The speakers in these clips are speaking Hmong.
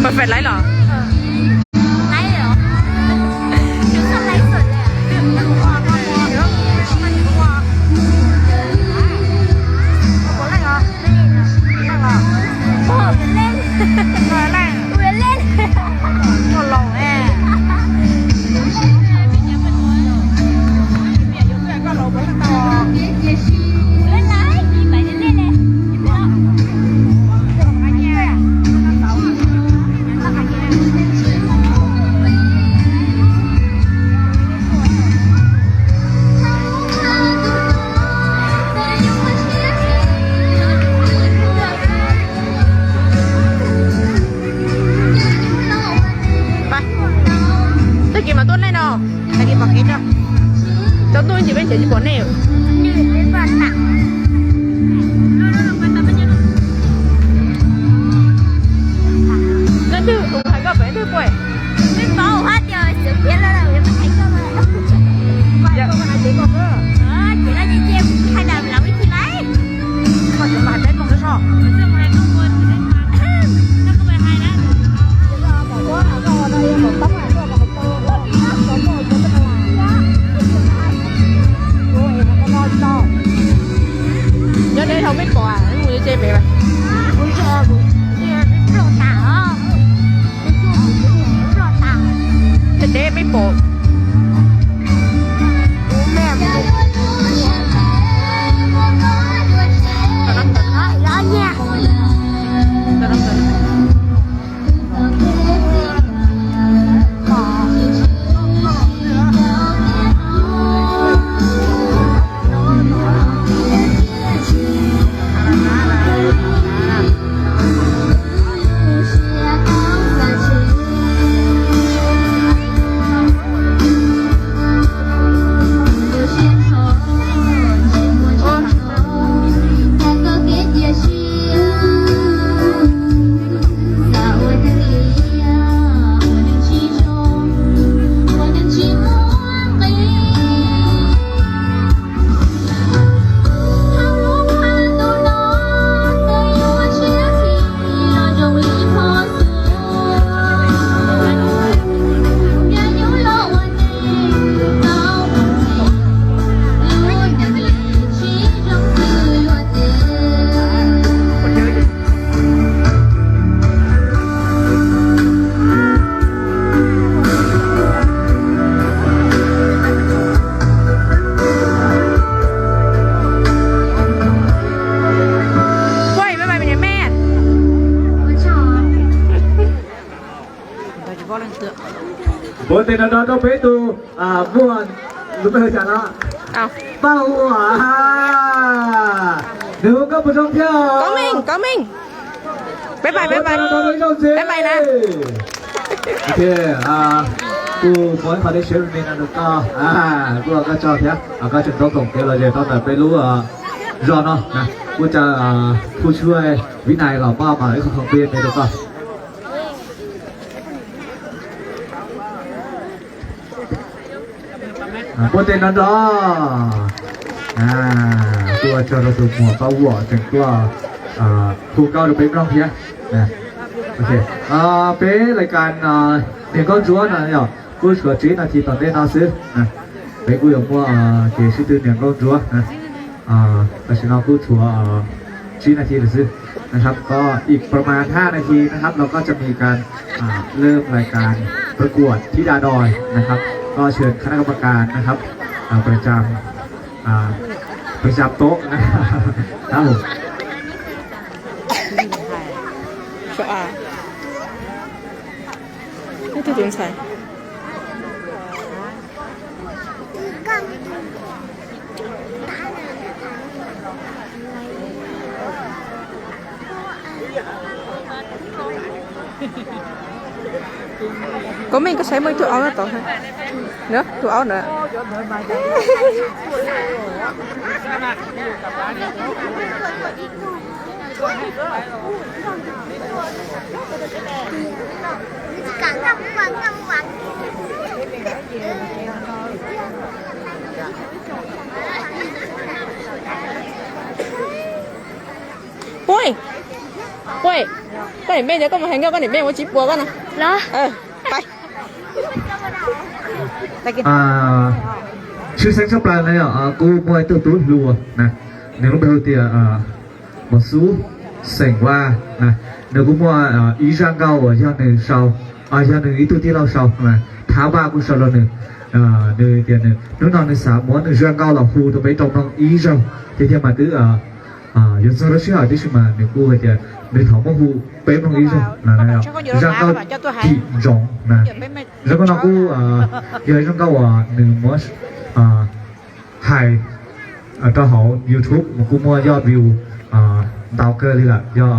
Ua fais laib los? Tag kis mas tuaj nej no, tag kis pom kev tso. Tau tuaj ib ntsis peb ncav tsis pom nej. Leej twg hais koj pem twg puas? Nyob deb dhau mej pom mus li ces pem. Deb mej pom. Npuaj tes nrov nrov rau peb tus muaj lub npe hu cas no? Paj Huam. Nws hu koj puas zoo thiab? Peb pais, peb pais na. Kuv muab ib qho dej siab me me no rau koj, kuv ua koj tso thiab, koj tseem tau koom kev los ze tau ntawm peb lub zos no, kuv coj Phu Tshuaj, Vib Nais los pab mam ib qho khoom pib me rau koj. Npuaj tes nrov nrov. Kuv ua tsaug rau tus muam Paj Huam tseem tuaj hu nkauj rau peb mloog thiab. Peb lais kas niam nkauj ntsuab no yog kuj tshuav tsib nas this tom ntej no xwb. Peb kuj yuav muaj kev sib tw niam nkauj ntsuab. Tam sim no kuj tshuav tsib nas this lawm xwbนะครับ ก็อีกประมาณห้านาทีนะครับ เราก็จะมีการเริ่มรายการประกวดธิดาดอยนะครับ ก็เชิญคณะกรรมการนะครับประจำประจำโต๊ะนะครับ ครับผม Tus ntxhais. Koj Meej, koj saib muaj ib tug aub nyob tod. Nyob tus aub ntawd. Puj, Puj, koj Niam Mej, koj mus hais nkauj koj niam Mej ua tsis puas koj na. Los. Tshwj xeeb tshaj plaws na yog kuv muaj ib tug tub hluas na, nws lub npe hu tias Mos Xub, xeem Vaj na. Nws kuj muaj ib zaj nkauj uas yog nws sau, yog nws ib tug tij laug sau, Thab Vaj kuj sau rau nws. Nws tias nws hnub no nws xav muab nws zaj nkauj los hu rau peb tau mloog ib zaug tiag tiag mas twb yuav txog lub sij hawm tib si mas nws kuj hais tias nws thov muab hu peb mloog ib zaug. Zaj nkauj Kim Ntsoov na. Zaj nkauj no kuj yog ib zaj nkauj uas nws muab hais rau hauv YouTube mas kuj muaj yoj view ntau kawg li lawm. Yog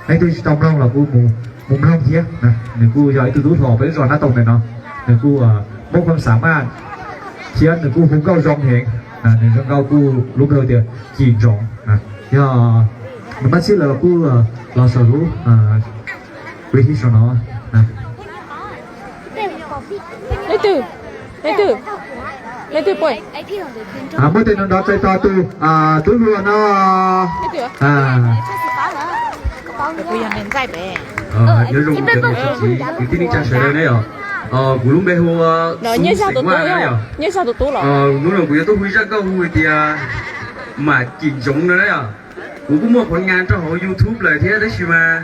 leej twg tsis tau mloog los kuj mus mloog thiab. Nws kuj yog ib tug tub hluas peb zos Nab Toom ntawm no, nws kuj muaj khuam xam maj thiab nws kuj hu nkauj zoo heev. Nws zaj nkauj kuj lub npe tias Kim Ntsoov. Yog nws mab txhib lawv los kuj los saum lub wi thi saum no. Leej twg? Leej twg? Leej twg poj? Muaj tej no nrov txais tos tus tub hluas no. Nyob zoo cov niam txiv kwv tij neej tsa sawv daws na yom. Kuv lub npe hu ua Xeem Vaj na yom. Hnub no kuv yuav tuaj hu zaj nkauj hu tias Mam Kim Ntsoov no na yom. Kuv kuj muaj phov ngas rau hauv YouTube lawm thiab tab sis mas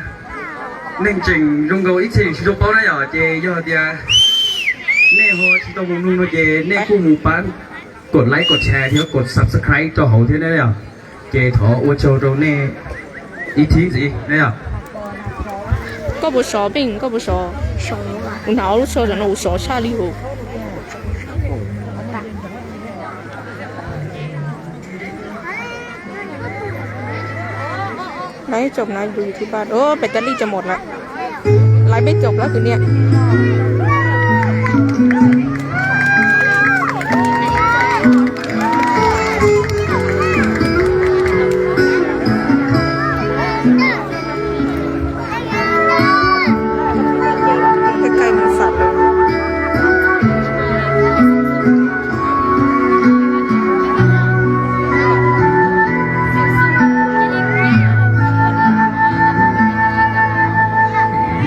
neeg tseem zoo nkaus ib txhia tsis tau paub na yom, ces yog tias nej ho tsis tau mus mloog no ces nej kuj mus pab kos like kos share thiab kos subscribe rau hauv thiab na yom. Ces thov ua tsaug rau nej ib thib ntxiv na yom. Koj puas sov pem, koj puas sov? Kuv hnav ob lub tsho no kuv sov tshaj li os. Nov ib tsoom no yus yus thib paj, ub, pes tas lij tso mom lawm. Laiv peb tsoom plaub kwv niam.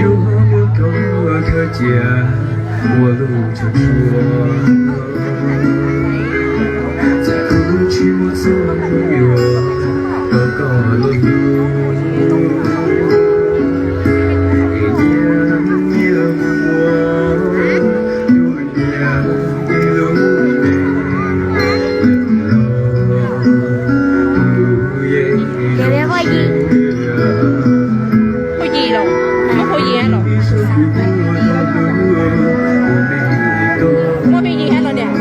Yuav muab koj khawb cia ua lub tsho tshuaj, txawm kuv tsis muaj txoj hmoo yuav tau koj los hlub. Es nyias nyias mus ua lub niam lub me los, kuv yeej Phooj ywg los, muaj phooj ywg los? Muaj phooj ywg thiab los niam?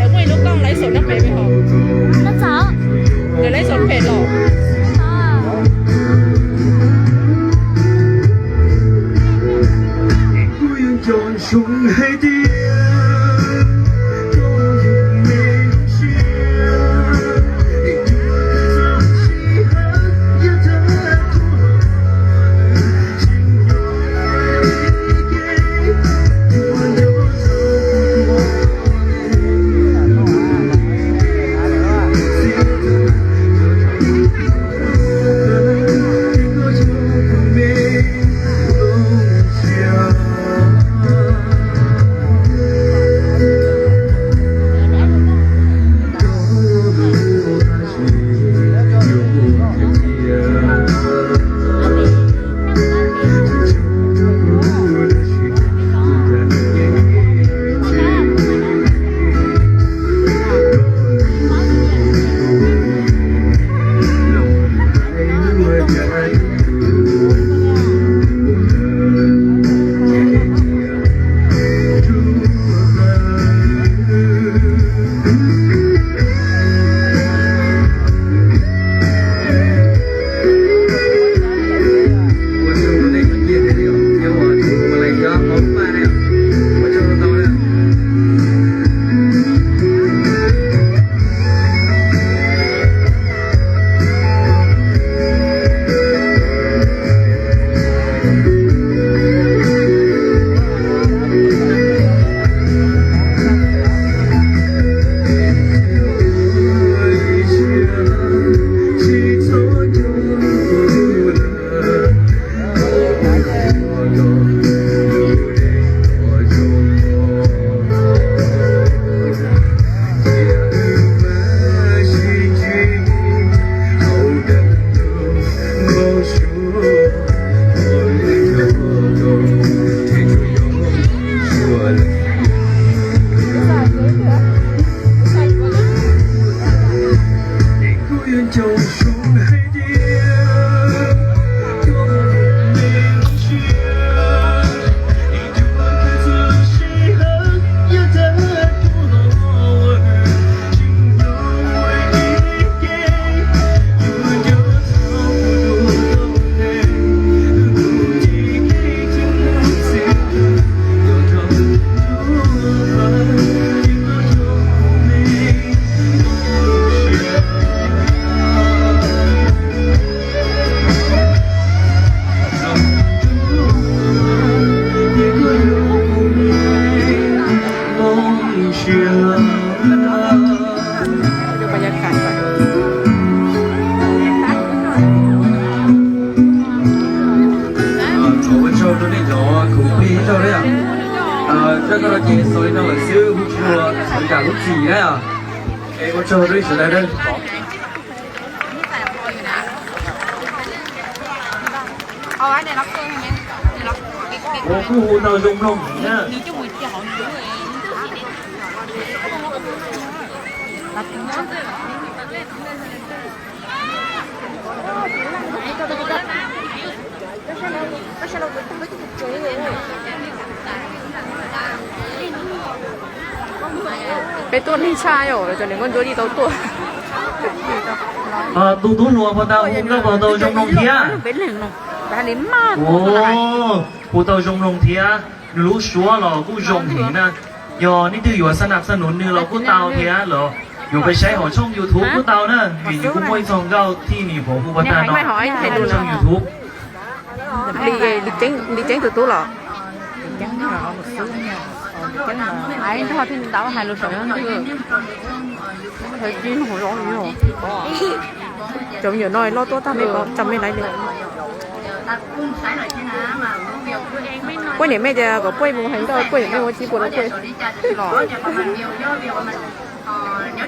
Lawv muaj ib lub kooj laiv xaum nyob pem pem hov. Lawv laiv xaum pem los. Cov khoom plig ib zaug na yom. Zaj koj no ces xaus li no lawm xwb, hu tsis tau lub txim na yom. Es ua tsaug rau ib sawv daws na. Ua kuj hu tau zoo mloog na. Peb tuaj neeg tshaj os, cov niam nkauj ntsuab yeej tau tuaj. Tus tub hluas puas tau hu nkauj puas tau zoo mloog thiab? Hu tau zoo mloog thiab, nws lub suab los kuj zoo heev na. Yog nej twg yuav xa nam xa nuv nws los kuj tau thiab, los yuav pais saib hauv tshooj YouTube kuj tau na, vim nws kuj muaj ib txog nkauj thij nws yuav hu puas tag no hauv tshooj YouTube. Li ceeb tus tub los? Cov me nyuam no loj tuaj tag me ko tsam me laiv li. Puab niam mej tias kom puab mus heev nkauj, puab niam mej ua tsis puas los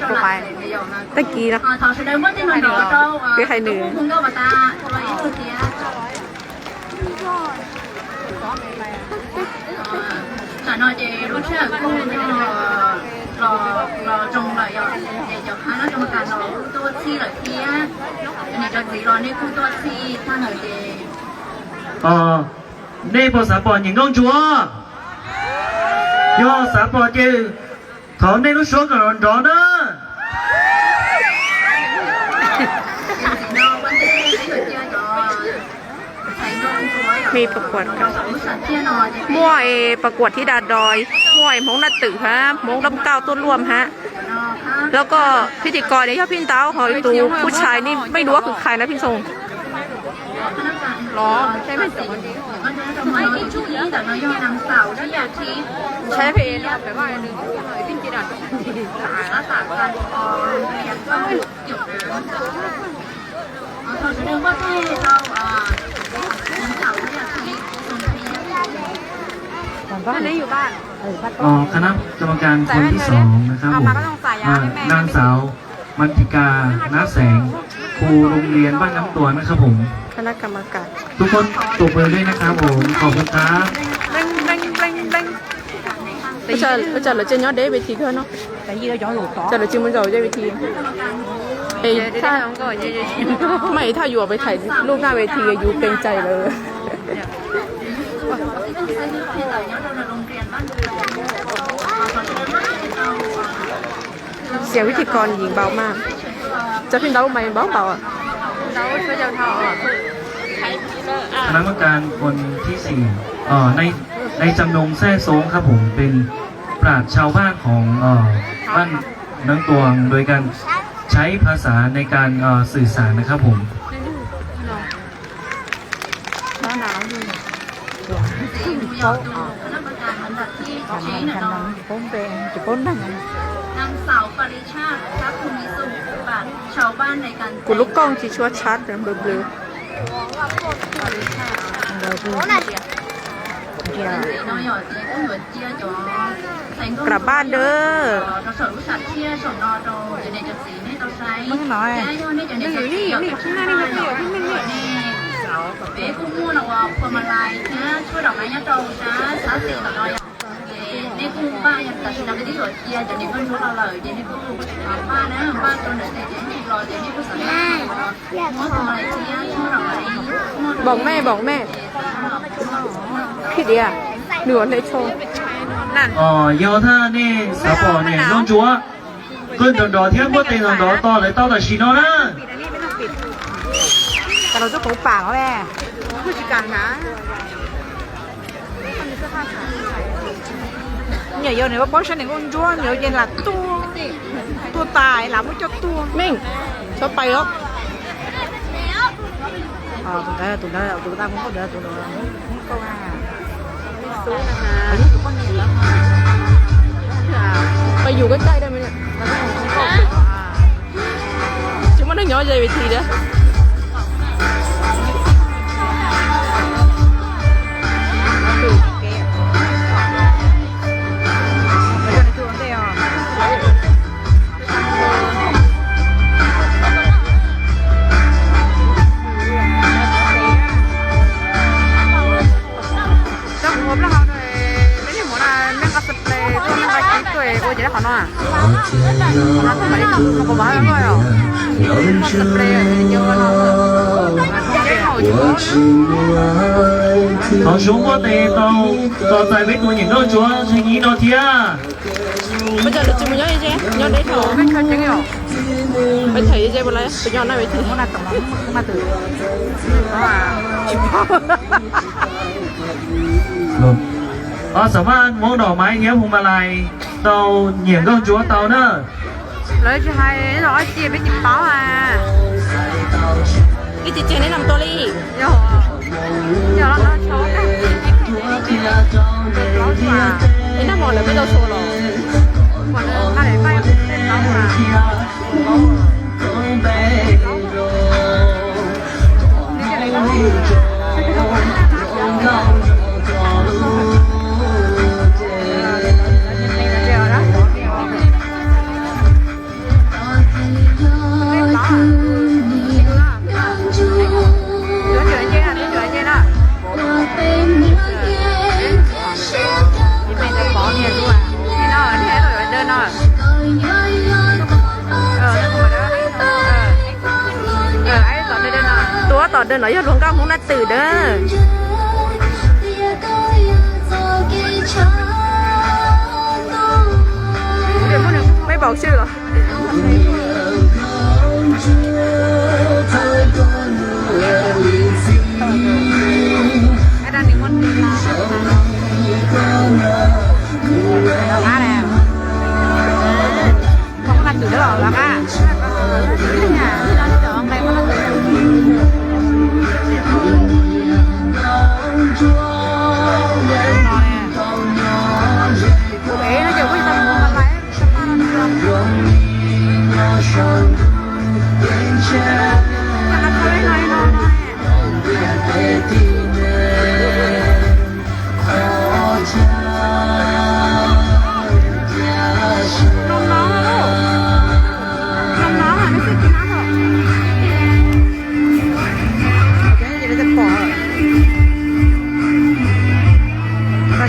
puab. Tag kis no, peb hais nws. Tam no ces lub sij hawm kuj los zoo lawm yom, ces cov phab nyob rau Amelikas los kuj tuaj txhij lawm thiab, niam cov txiv los nej kuj tuaj txhij tag lawm ces. Nej puas xav pom niam nkauj ntsuab? Yog xav pom ces thov nej lub suab kom nrov nrov na. Muaj es pas kuam thib da doi, muaj es Hmoob Naj Twm hab, Hmoob Lab Kauj tuaj luaj hab. Los koj phij ti kos ne yog phij ntaub, ho tus kuj tshais ne meej duab kws khais na phij ntxoog.คณะกรรมการคนที่สองนะครับผม นางสาว มันติกา น้ำแสง ครูโรงเรียนบ้านน้ำตวนนะครับผม คณะกรรมการ ทุกคนตบมือด้วยนะครับผม ขอบคุณครับ Ua cas lawv tsis nyob deb ve thi kawg no? Cas lawv tsis mus zaum deb ve thi? Mas thaj yuav pais thaij lub naj ve thi yus kees cai lawm. Xiam vib thi kos yim npaum mas, cov phij ntaub mas npaum npaum. คณะกรรมการคนที่สี่ เอ่อ นาย นายจำนง แซ่โซ้งครับผม เป็นปราชญ์ชาวบ้านของ เอ่อ บ้านน้ำตวง โดยการใช้ภาษาในการ เอ่อ สื่อสารนะครับผม Kuv lub kooj tsis tshua tshab, nplws nplws. Kras npaj dawb. Npaum mej, npaum mej. Khib diav, nws ua hle tshoo. Yog thaj nej xav pom niam nkauj ntsuab, koj nrov nrov thiab muab tes nrov nrov tos lawv tau tam sim no na. Nyiam yog nws paub saib niam nkauj ntsuab, nyiam ces lam tuaj, tuaj tas lam muab coj tuaj. Meej, txhob pais os. Tus ntawd, tus ntawd, tus ntawd, tus ntawd. Pais yus kaj kaj da. Tsis muaj neeg nyob ze ve thi thiab. Ces qhov no, qhov no txog ib tug kuv mam li koj os. Thov Suav muab tes tau tos txais peb tus niam nkauj ntsuab Ntxhee Nyib no thiab. Ua cas lawv tsis mus nyob ze, nyob deb dhau. Peb tham ze puas lawv puas nyob na ve thi. Os, xam maj muab dom maiv thiab hoo ma lais tau niam nkauj ntsuab tau na. Lawv tsis hais los ob cia peb tsis paub a. Ib tsis tseg neb noj tua li. Yog, yog los tau. Ib nag hmo lawv peb tau txhua los. Ua nqaij paj peb paub mas. Tuav tom dawm no yog hluas nkauj Hmoob Naj Twm dawb. Mej npaum xwb los.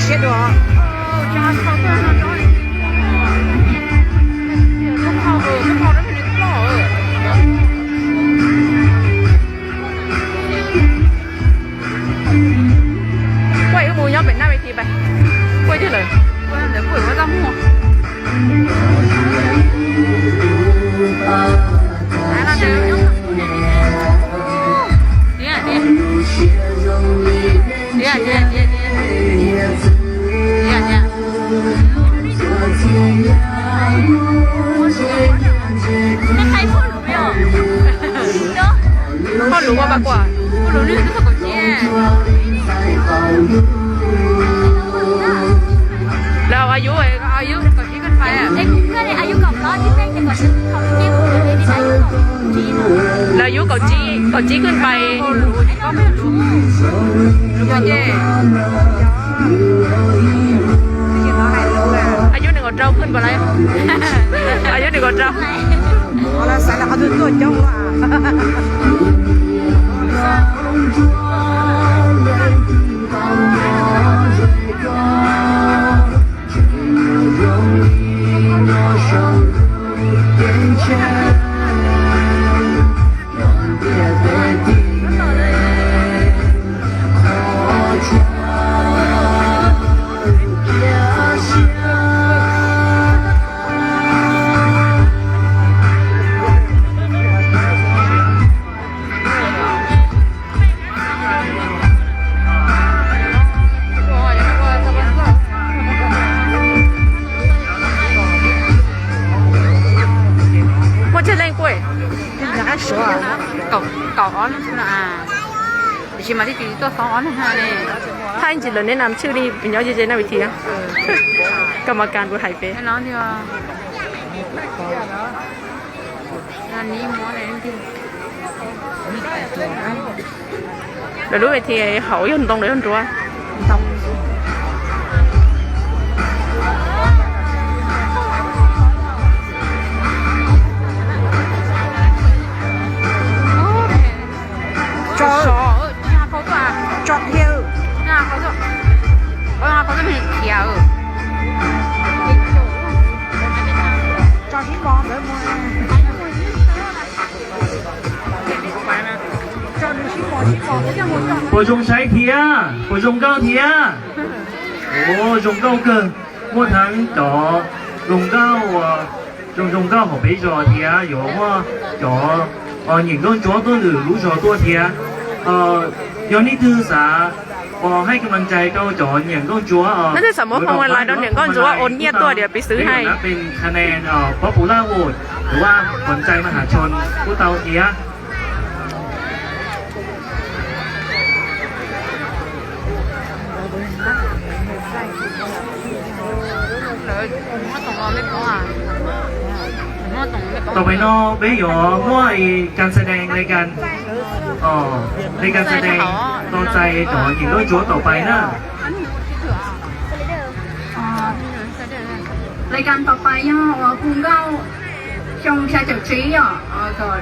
Siab dua. Kuj wb mus nyob pem naj ve thi pais. Kuj twg lawm? Kuj ua tau mus. Hauj lwm ua pas kuas, hauj lwm nws twb txog kaum tsib. Lawv Ayub, Ayub kaum tsib koj fais. Lawv Ayub kaum tsib, kaum tsib koj fais. Ayub nees nkaum rau koj fais lawm. Ayub nees nkaum rau. Muaj tsawg leej kuj? Kaum ob leeg no. Tiam sis mas thiaj tsis tuaj xoob ob leeg li. Thaij ntsis lawv neb nam tshwj li pem nyob ze ze naj vis thi. Koj mas kas kuv hais pem. Lawv lub ves thi hauv yog ntoo los yog nruab? Tso, tso thiab. Khiav. Puas zoo saib thiab? Puas zoo nkauj thiab? Ua zoo nkauj kawg. Muaj thav cov zoo nkauj, zoo zoo nkauj hauv peb zos thiab yuav muaj cov nyiam nkauj ntsuab tuaj lwm lub zos tuaj thiab. Yog nej twg xav ua haij kam las ntxais rau cov nyiam nkauj ntsuab, nej twg xav muab kam las rau nyiam nkauj ntsuab ua nyiaj tuaj diam piv xwv haij. Peb yuav nab pes kha ne, pob pus laj ua, ua kam las ntxais mas has tshon kuj tau thiab. Tam sim no peb yuav muaj kas xas dees, kas, kas xas dees los txais cov nyiam nkauj ntsuab tam sim no na. Lais kas tam sim no yog ua hu nkauj xyoo xya caum tsib yom, kom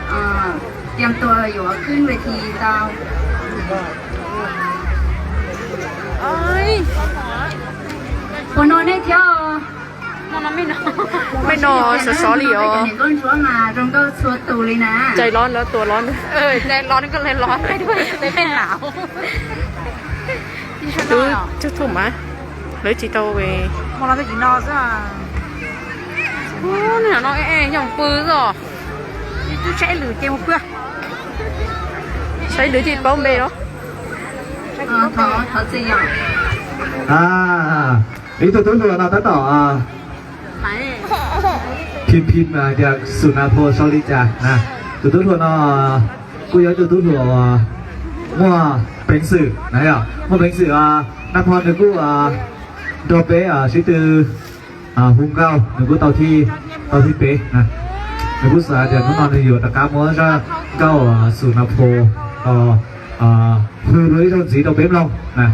tias tua yuav khwb ve thi tau. Puas no nej thiab? Mej no sov sov li os. Nkauj ntsuab mas zoo nkauj txhua tus li na. Cais los lawv tuam los, cais los nkauj los, peb peb laus. Tub cug thuj mas lawv tsis tau. Mus los tsis no xwb. Ub, no yoog pw xwb os. Tub saib lwm ces mus pw. Saib lwm ces paub npe los. Ib tug tub hluas no tab tom phim phim tias xum nas phos sau li cas na. Tus tub hluas no kuj yog ib tug tub hluas muaj peev xwm na, yog muaj peev xwm. Nag hmo nws kuj nrog peb sib tw hu nkauj, nws kuj tau thib, tau thib peb na. Nws kuj xav tias hnub no nws yuav rov qab muab zaj nkauj xum nas phos hwm dua ib zaug ntxiv rau peb mloog na.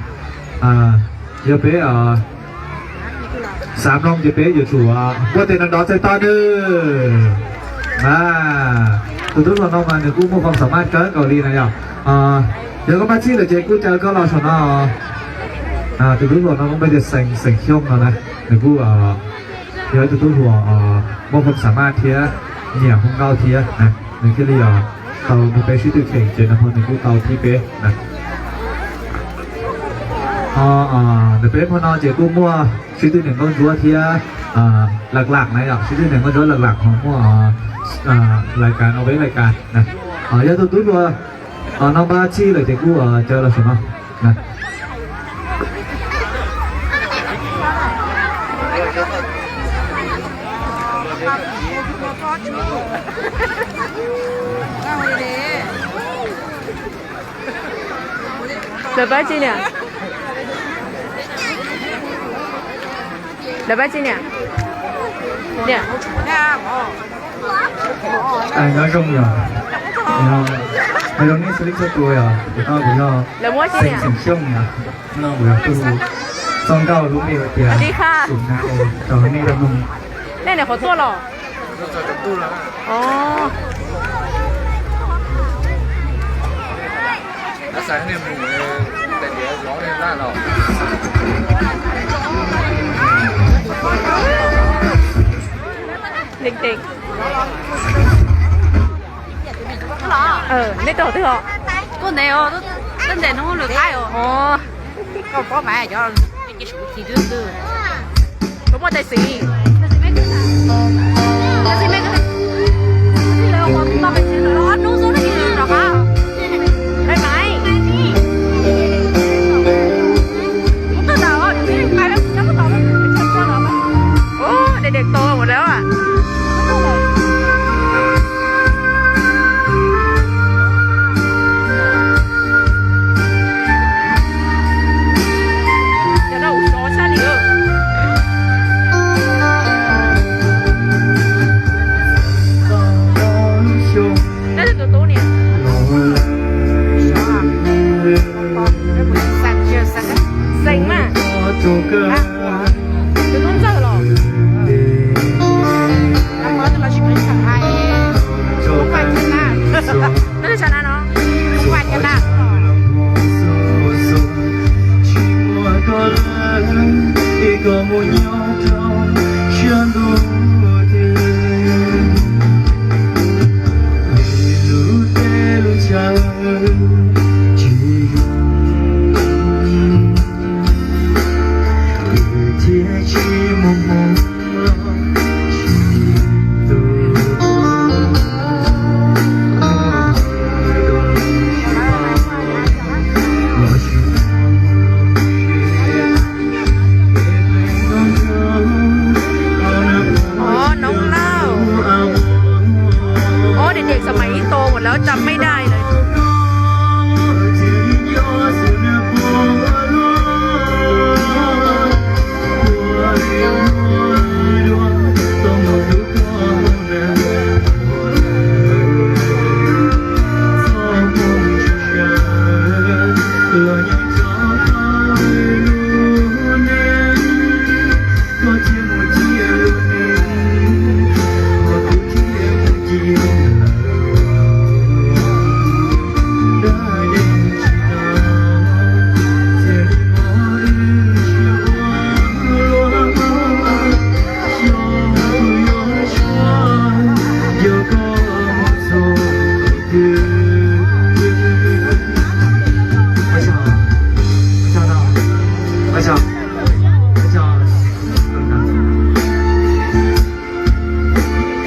Yog peb xav mloog ces peb yuav tsum npuaj tes nrov nrov txhais tos nws. Tus tub hluas no mas nws kuj muaj foo xam maj kawg nkaus li na yom. Yog koj npaj txhij lawm ces kuj caw koj los saum no. Tus tub hluas no lub npe tias Xeem, Xeem Xyooj no na. Nws kuj yog ib tug tub hluas muaj foo xam maj thiab nyiam hu nkauj thiab na. Nws thiaj li tau nrog peb sib tw kheej ces nag hmo nws kuj tau thib peb na. Ntawm peb hmo no ces kuj muaj sib tw nyiam nkauj ntsuab thiab lak lak na yom, sib tw nyiam nkauj ntsuab lak lak ho muaj lais kas no peb lais kas na. Yog tus tub hluas no npaj txhij lawm ces kuj caw los saum no. Lawv pab tsi niam? Lawv pab tsi niam? Niam. Nyob zoo yog, nyob zoo nej txhua leej txhua tus yog, kuv no kuv yog Xeem Xyooj yog, no kuv yog tus txoj nkauj lub npe hais tias Xum Nas Phos rau nej tau mloog. Nej nws qhov tuaj los? Nej tuaj twg os? Tuaj ntev os, tuaj ntev hnub lwm qaib os. Koj paub mas cov, koj muaj tais xis. Ub, dej dej to mus lawm. Cov no ua sov sab li. Neb tus tub niam. Xeem mas. Tus tub ntxawg los? Neb twb tsa na no. Ov, noob lauj. Ov,เด็กๆ สมัยนี้โตหมดแล้ว จำไม่ได้เลย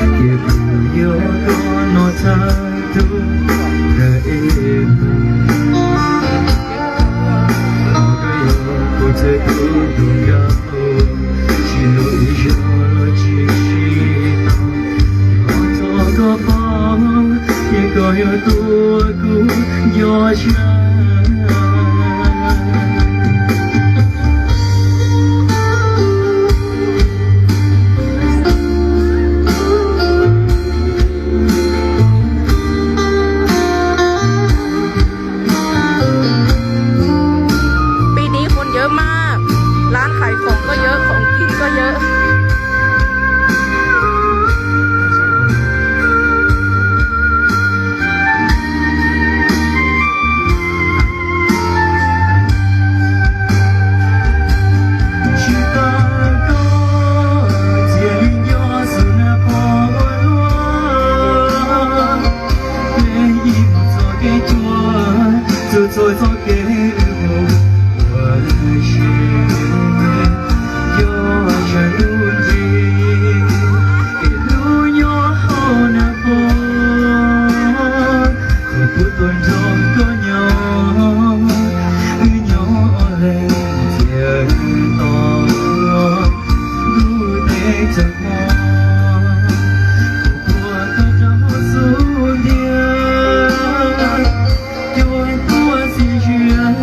Ces kuv yuav koj no txhawb tug ntawm es mus, koj yuav kuv txhawb tug tus nkauj, tsis luag ib zaug los tsis sib tau, thov txog koj paub, ces koj yuav tuaj kuv nco tshaj.ปีนี้คนเยอะมาก ร้านขายของก็เยอะ ของกินก็เยอะ Tsis tau koj txias li nco xwm na pog ua luaj, peb ib mus txoj kev cua, txhua txhua txoj kev mus ua si, nco tshaj lub ntsig, es lub nyob hauv na pog, thaum kuv tuaj nrog koj nyob, wb nyob leej txias to, ntuj teb txawm hmo, kuv puag koj rau hauv xub ntiag, cuab tuaj xib zias,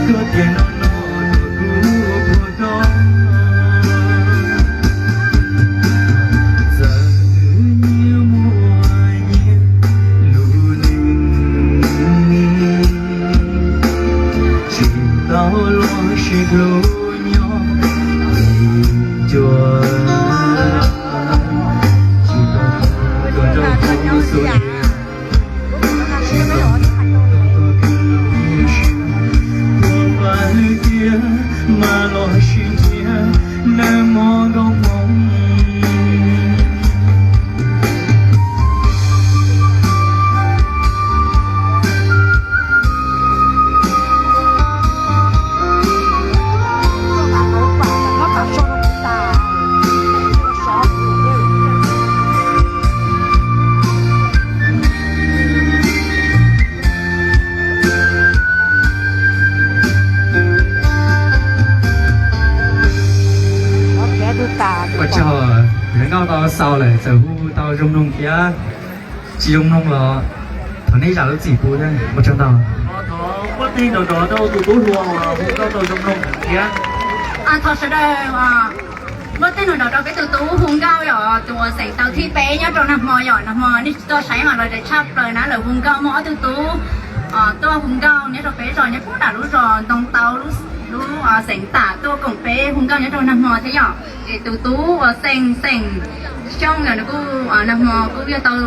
koj tias no no kom kuv puag koj. Txawm nyias muaj nyias lub neej, tsis tau los sib hlub nyob li cua, tsis tau koj rau hauv xub ntiag. Tsis tau koj rau hauv xub ntiag, mas los sib nrhiav nag hmo nkauj hmoob. Ua tsaug, nkauj tau xaus lawm txawm hu tau zoo mloog thiab. Tsis zoo mloog los thov nej zam lub txim pub thiab, ua tsaug ntau. Thov muab tej nrov nrov rau tus tub hluas hu nkauj tau zoo mloog thiab. Thov sawv daws muab tej nrov nrov rau peb tus tub hu nkauj, yog tus uas xeem tau thib peb nyob rau nag hmo, yog nag hmo nej tsis tuaj saib mas lom zem tshaj plaws na, lawv hu nkauj muaj ob tug tub tuaj hu nkauj nyob rau peb zos nyob puag nram lub zos Ntoo Tau, lub xeev Tam tuaj koom peb hu nkauj nyob rau nag hmo thiab yom. Es tus tub uas xeem, xeem Xyooj yog nws kuj nag hmo kuj yog tau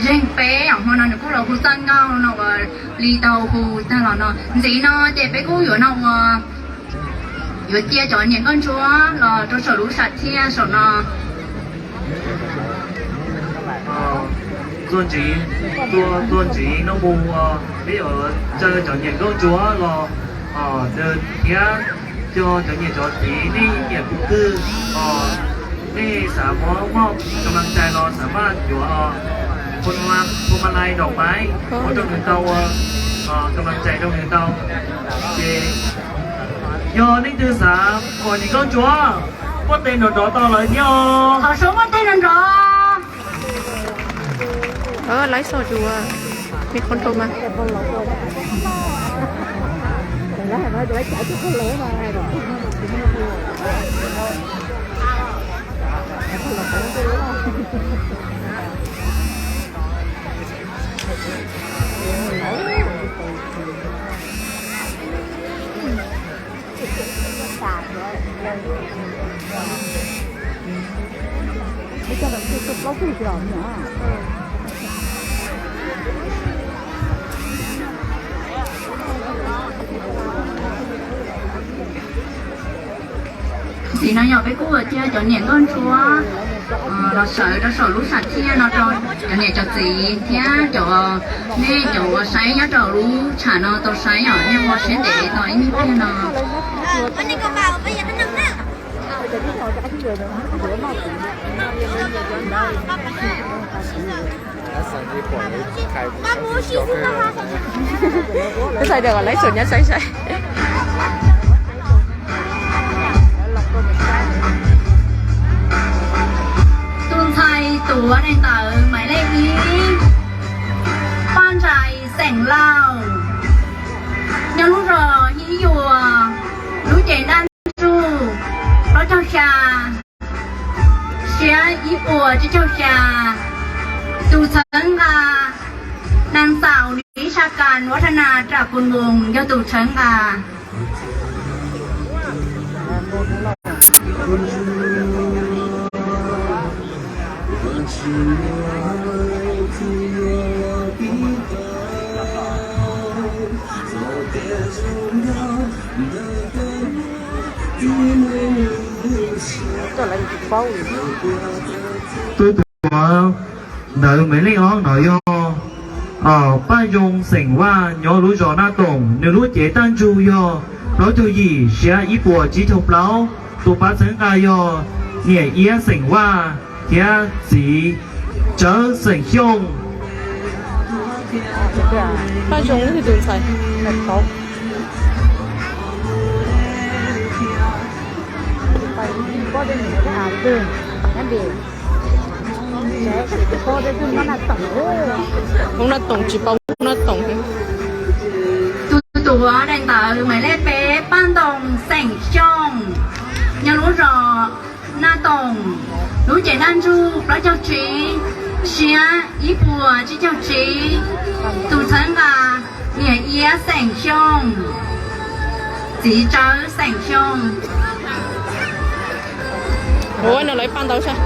zeeg peb, hmo no nws kuj los hu txoj nkauj no uas li tau hu tag los no. Ntxiv no ces peb kuj yuav no uas yuav cia cov niam nkauj ntsuab los rau saum lub sam thiaj saum no. Txuas ntxiv, txuas ntxiv no mus peb yuav caw cov niam nkauj ntsuab los thiab. Yog cov niam cov txiv nej nyiam tus twg os, nej xav muab moj kam las cai los xav maj yuav os, phu ma lais dom maiv ua rau nws tau ua kam las cai rau nws tau. Ces yog leej twg xav kom niam nkauj ntsuab muaj tes nrov nrov tau lawm thiab os. Thov suav muaj tes nrov nrov. Ơ, lái xe đùa. Mày không trộm à? Ntxiv no yog peb kuj ua cia cov niam nkauj ntsuab los sawv rau saum lub sam thiaj no rau cov niam cov txiv thiab cov, nej cov uas saib nyob rau lub tsham no tau saib os, nej ua siab ntev tos ib nyuag pliag no. Tus ntxhais ntawd kom lawv xum nyob saib saib. Tus ntxhais tuav daim ntawv maiv lej ib, Paj Ntsais xeem Lauj, nyob lub zos Hib Yuas, lub cev Daj Ntsuj, plaub caug xya, siab ib puas tsib caug xya. Tus txhawb nqa, Nag Xaus Lis Sa Kas Vuab Thaj Nas Ram Kus Npoos yog tus txhawb nqa. Tus tuav ntawv maiv lej ob no yog Paj Zoo xeem Vaj nyob lub zos Naj Toom, nws lub cev Taj Ntsug yog plaub caug yim, siab ib puas tsib caug plaub. Tus pab txhawb nqa yog niam Iab xeem Vaj thiab txiv Tsawb xeem Xyooj. Paj Zoo tus ntxhais. Hoob Naj Toom tsis paub Hoob Naj Toom. Tus tuav daim ntawv maiv lej peb, Paj Ntoo xeem Xyooj, nyob lub zos Naj Toom, lub cev Daj Ntsuj plaub caug tsib, siab ib puas tsib caug tsib. Tus txhawb nqa niam Iab xeem Xyooj, txiv Tsawb xeem Xyooj. Ua no lawv paj ntau sab.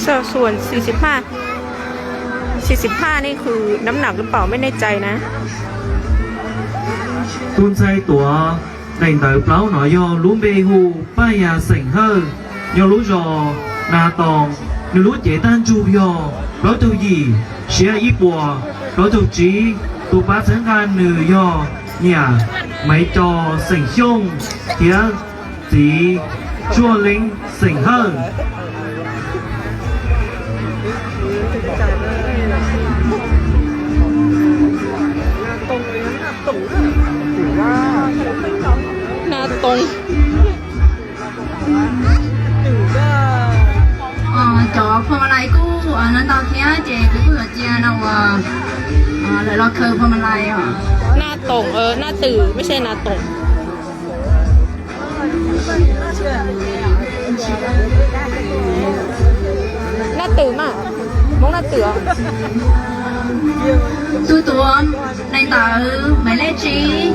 Saum xuas xis xis phaj, xis xis phaj นี่คือ น้ำหนักหรือเปล่า ไม่แน่ใจนะ. Tus ntxhais tuav daim ntawv plaub no yog lub npe hu Paj Yas xeem Hawj, nyob lub zos Nas Toos, nws lub cev Taj Ntsug yog plaub caug yim, siab ib puas plaub caug tsib. Tus pab txhawb nqa nws yog niam Maiv Cos xeem Xyooj thiab txiv Tsuaj Leeb xeem Hawj. Nas Toos. Cov phua ma lais kuj no ntau thiab ces kuv kuj yuav cia no uas lawv los khaws phua ma lais os. Nas Toos, Nas Twm, ไม่ใช่ Nas Toos. Nas Twm mas, Hmoob Nas Twm os. Tus tuav daim ntawv Maiv Lej Tsib,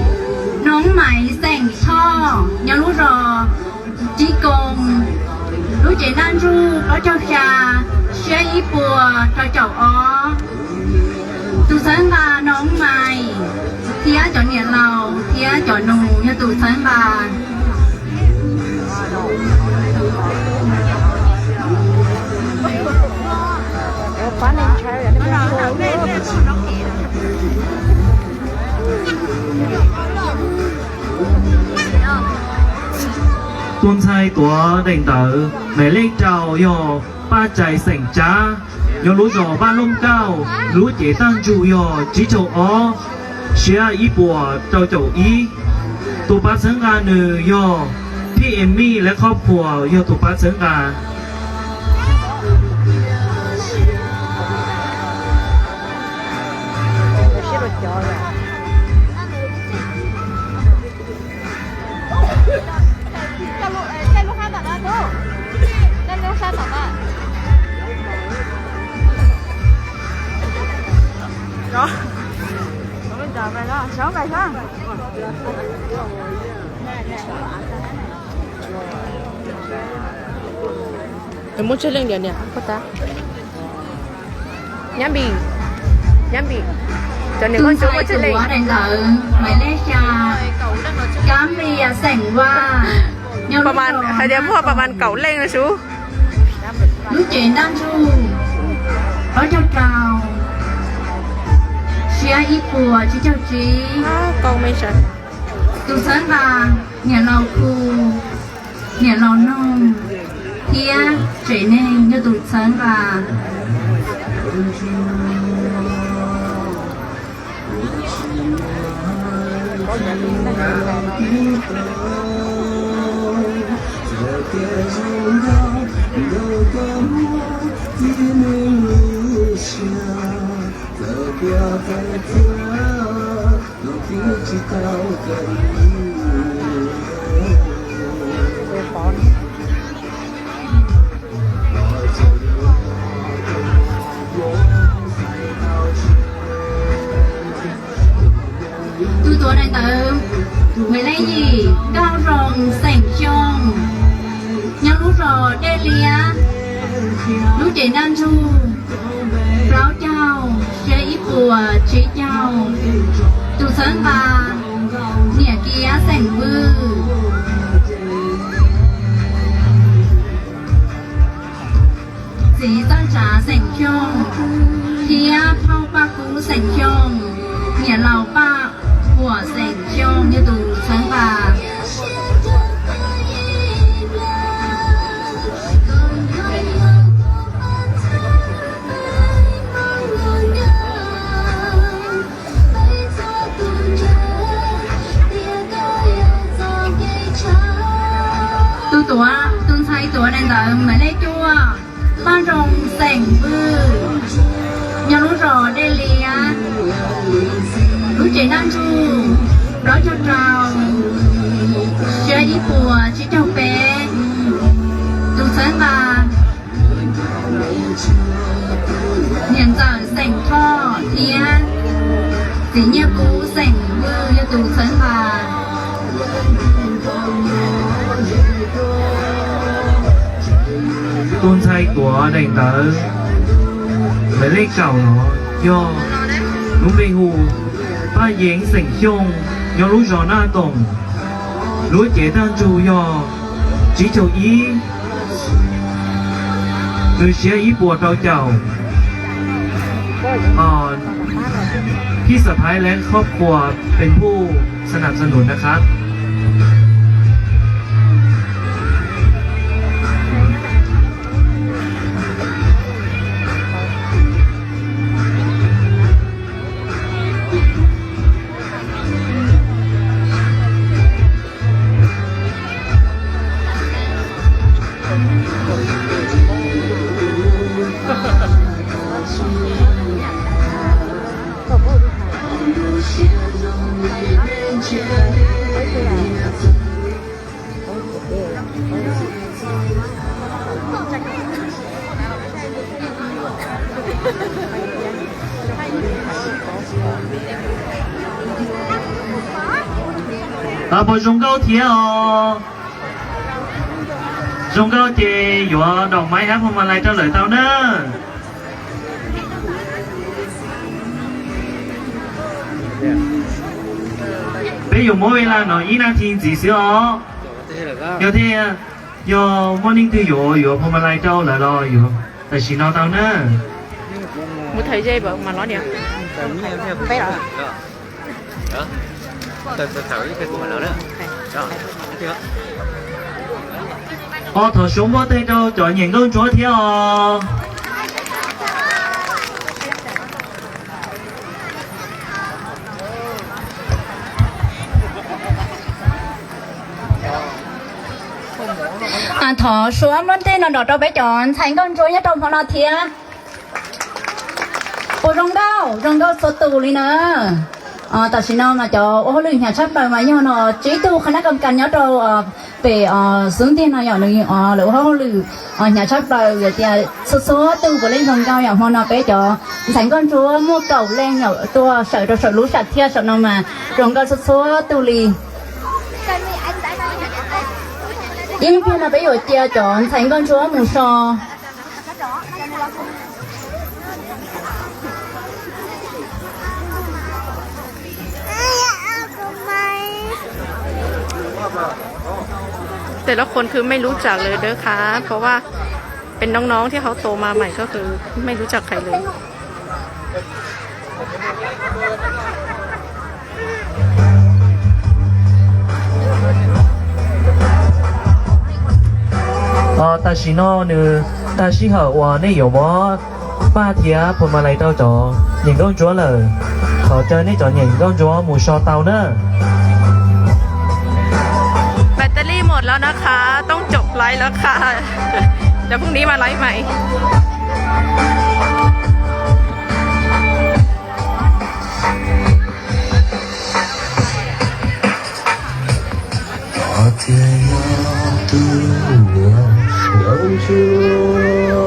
Noov Maiv xeem Thoj, nyob lub zos Tsib Koos, lub cev ntaj ntsug plaub caug xya, siab ib puas rau caum ob. Tus txhawb nqa Noov Maiv thiab cov niam laus thiab cov nus yog tus txhawb nqa. Tus ntxhais tuav daim ntawv Maiv Lej Rau yog Paj Tsais xeem Tsab, nyob lub zos Vaj Looj Kauj, lub cev ntaj ntsug yog tsib caug ob, siab ib puas rau caum ib. Tus pab txhawb nqa nws yog Phij Emi lawv qhov puas yog tus pab txhawb nqa. Muaj tsawg leej diam niam? Nyab Npis, Nyab Npis, cov niam koj ntsuab muaj tsawg leej? Daim ntawv Maiv Lej Xya, Kab Npias xeem Vaj, hais tias muaj pas mas kaum leej no sub. Lub cev ntaj ntsug plaub caug rau, siab ib puas tsib caug tsib. Tus txhawb nqa niam laus Khu, niam laus Noog thiab tsev neeg yog tus txhawb nqa. Tus tuav daim ntawv Maiv Lej Yim, Nkauj Zoo xeem Xyooj, nyob lub zos Dej Liab, lub cev ntaj ntsug plaub caug, siab ib puas tsib caug. Tus txhawb nqa niam Kiab xeem Vwj, txiv Txawj Tsav xeem Xyooj, thiab phauj Paj Kub xeem Xyooj, niam laus Paj Huam xeem Xyooj yog tus txhawb nqa. Tus tuav, tus ntxhais tuav daim ntawv Maiv Lej Cuaj, Paj Zoo xeem Vwj, nyob lub zos Dej Liab, lub cev ntaj ntsug plaub caug rau, siab ib puas tsib caug peb. Tus txhawb nqa niam ntxawm xeem Thoj thiab txiv Nyiaj Kub xeem Vwj yog tus txhawb nqa. Tus ntxhais tuav daim ntawv Maiv Lej Kaum no yog lub npe hu Paj Yeev xeem Xyooj, nyob lub zos Naj Toom, lub cev ntaj ntsug yog tsib caug ib, nws siab ib puas rau caum. Phij Xam Phaiv lawv qhov puas pes phuj xa nam xa nus na khab. Los puas zoo nkauj thiab os? Zoo nkauj ces yuav daum maiv hab phuas mas lais rau lawm tau na. Peb yuav muab ve las no ib nas this ntxiv xwb os. Yog thiaj, yog muaj neeg twg yuav yuav phuas mas lais rau lawm los yuav tam sim no tau na. Os, thov suav npuaj teg rau cov nyiam nkauj ntsuab thiab os. Thov suav npuaj teg no nrog rau peb cov ntxhais nkauj ntsuab nyob rau hmo no thiab. Puas zoo nkauj? Zoo nkauj txhua tus li na. Tam sim no mas cov ua hauj lwm hnyav tshaj plaws mas yog no tsib tug qhab nab kam kas nyob rau pem xub ntiag no yom, nws lawv ua hauj lwm hnyav tshaj plaws yom, tias txhua txhua tus puav leej zoo nkauj yom. Hmo no peb cov ntxhais nkauj ntsuab muaj kaum leej yom, tuaj sawm rau saum lub sam thiaj saum no mas zoo nkauj txhua txhua tus li. Ib pliag no peb yuav cia cov ntxhais nkauj ntsuab mus so. แต่ละคนคือไม่รู้จักเลยเด้อค่ะ เพราะว่าเป็นน้องๆที่เขาโตมาใหม่ก็คือไม่รู้จักใครเลย Tam sim no nws tag sij hawm uas nej yuav muab paj thiab phuas mas lais rau cov nyiam nkauj ntsuab lawm. Thov caw nej cov nyiam nkauj ntsuab mus so tau na. แบตเตอรี่หมดแล้วนะคะ ต้องจบไลฟ์แล้วค่ะ เดี๋ยวพรุ่งนี้มาไลฟ์ใหม่ Koj thiaj yog tus uas nkauj ntsuab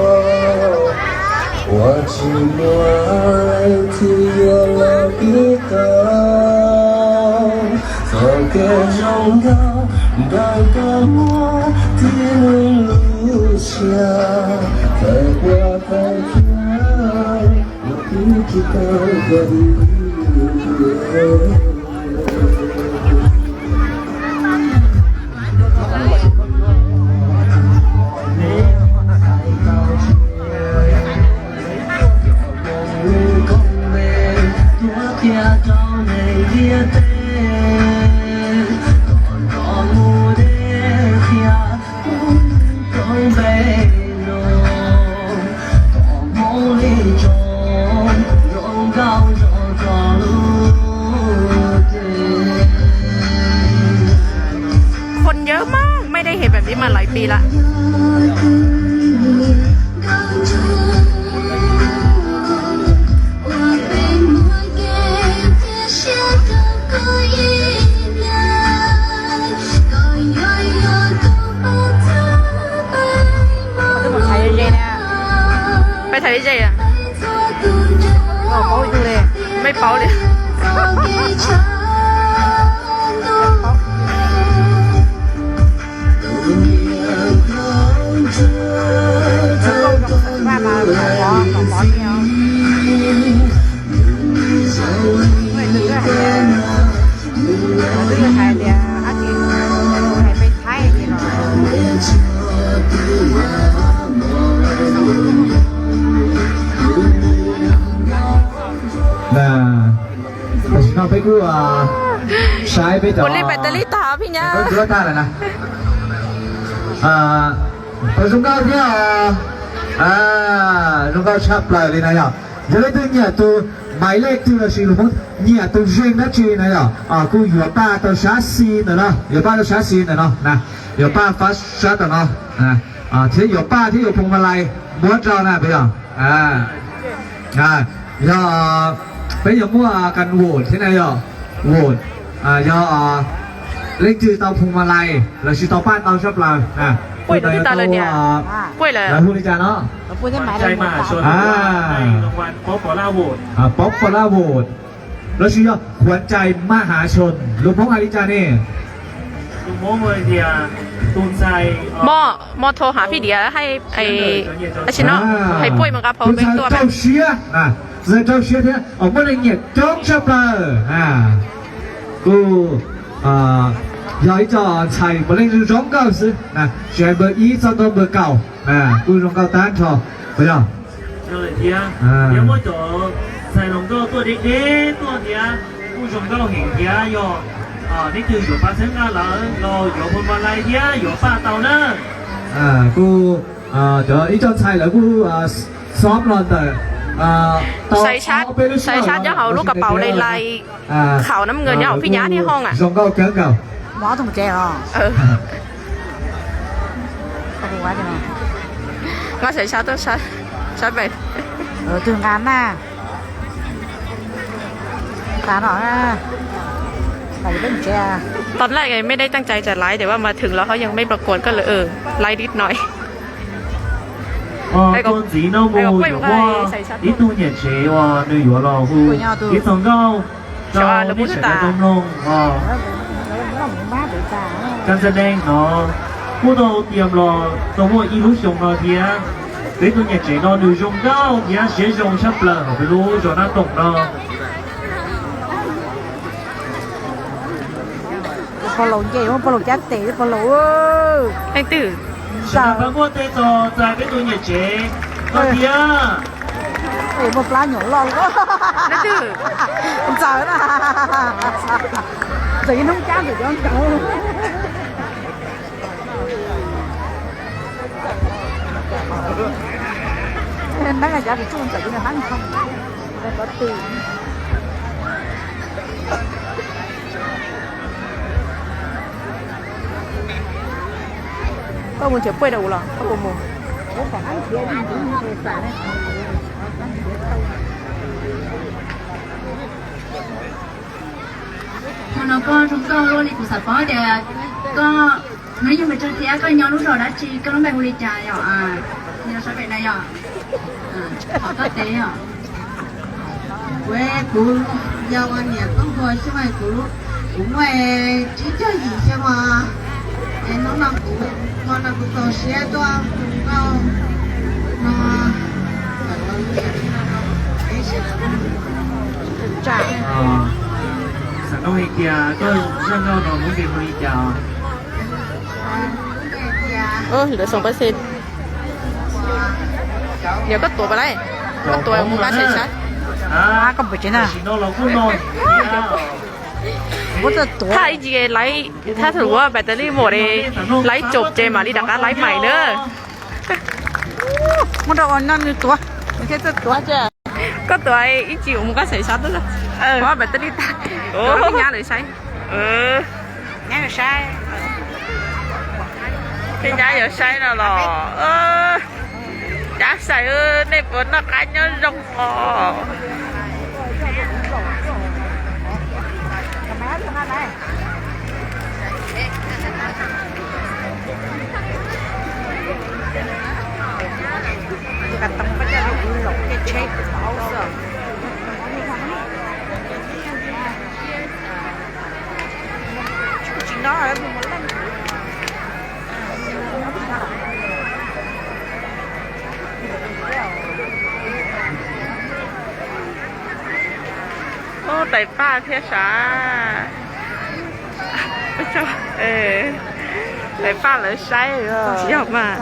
uas tsis muaj leej twg yuav los pib tau. Txoj kev zoo nkauj nrog koj muaj tib neeg lub siab, tawm puag thaum ub los twb tsis tau koj.คนเยอะมาก ไม่ได้เห็นแบบนี้มาหลายปีละ ไปถ่ายเยอะๆนะ ไปถ่ายเยอะๆอ่ะ ไม่เป๊าเลย Twb hais tias hais peb Thaib li no. Tam sim no peb kuj saib peb cov, ua li peb tag lawm na. Zoo nkauj thiab, zoo nkauj tshaj plaws li na yom. Yog leej twg nyiam tus maiv lej twg lossis lus Hmoob nyiam tus zeeg dab tsi na yom, kuj yuav paj tau sab xis ntawm no, yuav paj tau sab xis ntawm no na, yuav paj fab sab tom no, thiab yuav paj thiab yuav phuas mas lais muab rau na peb yom. Yog peb yuav muaj kas vote thiab na yom, vote yog leej twg tau phuas mas lais lossis tau paj ntau tshaj plaws, lawv hu li cas no? Popular vote lossis yog khuav cais maj hav xyoo, lus Hmoob hais li cas ne? Moj, moj thau hav phij diav hais, tab sis no hais puaj mus nqa phau peb tuaj. Rau siab, rau siab thiab muaj leej nyiam coob tshaj plaws. Kuj yog ib co ntxhais puav leej zoo nkauj xwb, tsis hais npawb ib txog ntua npawb kaum, kuj zoo nkauj tag nrho, puas yog? Thiab muaj cov ntxhais hluas nkauj tuaj deb deb tuaj thiab kuj zoo nkauj heev thiab, yog leej twg yuav pab txhawb nqa lawv los yuav phoo ma lais thiab yuav paj tau na. Kuj cov ib co ntxhais lawv kuj xob los ntawm tau peb lub sij hawm los hauv lub kas paus lais lais, khaum nab nws nyob hauv phij nyab niag hoob a. Zoo nkauj kawg nkaus. Nqa xaiv sab tuaj saib, saib pem. Tus nqa na. Nqa no. Tau lawm, mej deb tag ntxhais tsam laiv tes vaj mas thwm los ho yeej mej pla kuas koj lawm, laiv dib no. Tuaj ntxiv no mus yuav muaj ib tug niam tsev uas nws yuav los hu ib txog nkauj rau nej sawv daws tau mloog os. Kab Ntxhais Deej no kuj tau tiam los tau muaj ib lub xyoo no thiab. Peb tus niam tsev no nws zoo nkauj thiab siab zoo tshaj plaws hauv peb lub zos Naj Toom no. Pog laus nce, pog laus cab tes, pog laus. Leej twg? Sawv daws pab muaj tej txog txais peb tus niam tsev no thiab. Muaj plab nyuam loj. Leej twg? Ntxawm na. Ntxawm ib hnub cab ntxawm cov ntxawm. Neeb cov tsis tsuj ntxawm nws hab nkhoo. Koj mus nrhiav puaj rau kuv los koj puas mus? Hmo no koj zoo nkauj luaj li kuv xav paub tias koj hnub nyoog pes tsawg thiab koj nyob lub zos dab tsi, koj lub npe hu li cas yom? Nyob sab pem na yom? Qhov koj teb yom? Kuv, kuv yog ua niam Toob Npua xyoo, kuv, kuv muaj tsib caug yim xyoo os. Es hnub no kuv, hmo no kuv txaus siab tuaj hu nkauj no. Xav nug hais tias koj zaj nkauj no lub npe hu li cas? Lawv xoo pab xej. Yog koj tuav pas lawm, koj tuav mus nqa saib saib. Koj puas tsev na? Thaj ib ntsis laiv, thaj thaum ub battery mom laiv tsaum ces mam li rov qab laiv mais na. Muab rau no nws tuav, nws thiaj tuav. Koj tuav ib ntsis mus nqa saib saib, ua battery tag, tuav nyab lawv saib. Nyab yuav saib no los. Nyab saib, nej puas noj qab nyob zoo os? Ub, tais paj thiab sav. Tais paj lawv saib, tsis yog mas.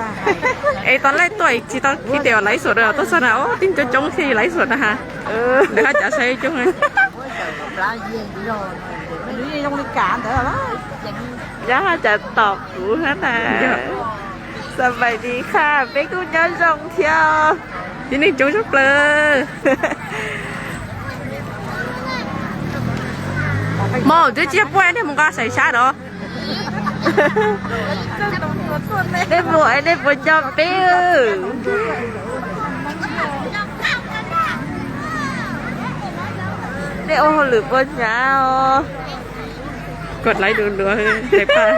Es tau laj tuaj tsis tau khi tias laiv xuam na, tuaj txog na, tib coob coob thiaj laiv xuam na ha. Lawv haj cav saib coob. Yog haj cav tom kuv hab na. Xas npais lis khaj, peb kuj nyob zoo thiab. Tib neeg coob tshaj plaws. Mog, twb tsis yog puaj, nej mus nqa saib sab rau. Nej mus es nej puas nco peb? Nej ua hauj lwm puas hnyav os? Koj laiv dua dua tais paj.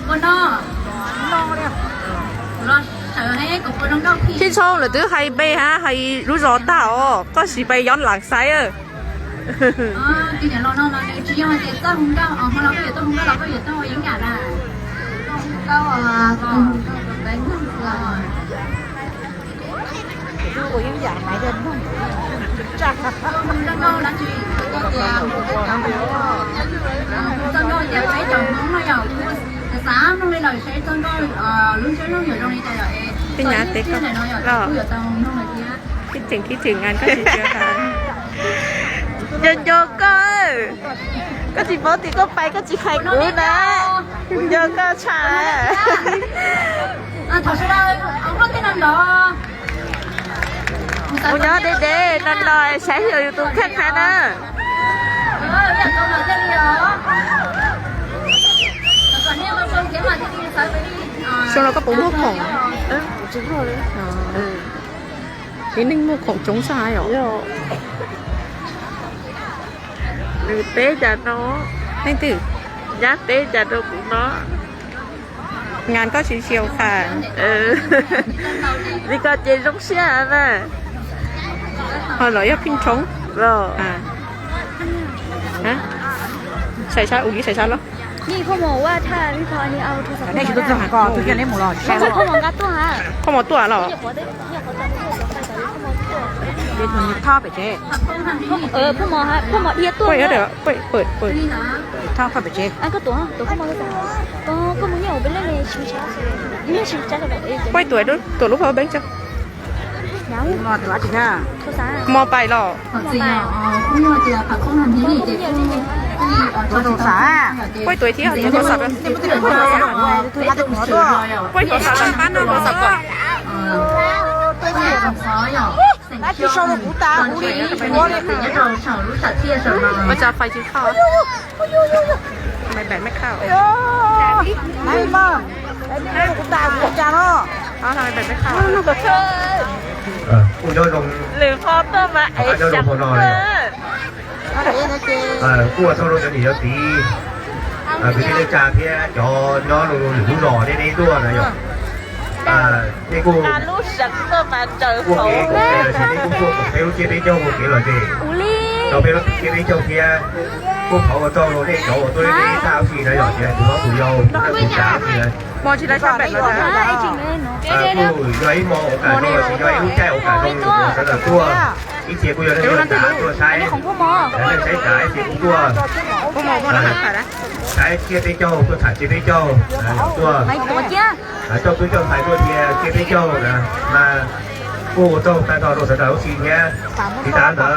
Kuv los sawv hais kuv puas Thib Ntxhoo, lawv twb hais npe hab hais lub zos tag os, koj sim pais yob lam xaiv. Peb nyab teb koj, ib tseem ib tseem ngan koj tsis tsia tas. Nco nco koj, koj tsis paub tias koj pais koj tsis hais kuv na. Nco koj tshaj. Mus nyob deb deb no no saib yog yus tus kheej qha na. Xyoo no koj puas muaj khoom? Tib neeg muaj khoom coob tshaj yom. Nws teb cas no, leej twg, nyab teb cas rau kuv no. Ngan koj tsis tsis ua qha li ko ces zoo siab na. Ho los yog phij ntshoob los. Sai sab ua li sai sab los. Phauj mos, phauj mos tod. Puab tuam, tuam lub phauj beeb tso. Mos pais los? Puab tuam thiab, puab tuam xav lawm pab no puab xav kom. Ua cas fais tsis khauj? Maiv npaim maiv khauj. Kuv nco zoo, lwm qhov tuaj mas es xyam. Kuj ua tsaug rau cov niam cov txiv, kwv tij neej tsa thiab cov nyob rau lwm lub zos nej neb tuaj na yom. Nej kuj ua kev koom tes los sis nej kuj tuaj koom peb lub tsiab peb caug ua kev lom zem rau peb lub tsiab peb caug thiab. Kuj thov ua tsaug rau nej cov uas tuaj neb tag ub si na yom, ces tus hlob tus yau tus tsav ub si na. Kuj yog ib hmo ua kam zoo los sis yog ib lub caij ua kam zoo rau sawv daws tuaj. Ib txhia kuj yog leej twg tsav tuaj saib, leej saib tsav ib txhia kuj tuaj saib tsiab peb caug, tuaj tham tsiab peb caug, tuaj coj tub coj ntxhais tuaj dhia tsiab peb caug na. Mas kuj ua tsaug tag nrho rau sawv daws ub si thiab. Tsis tas ntawd,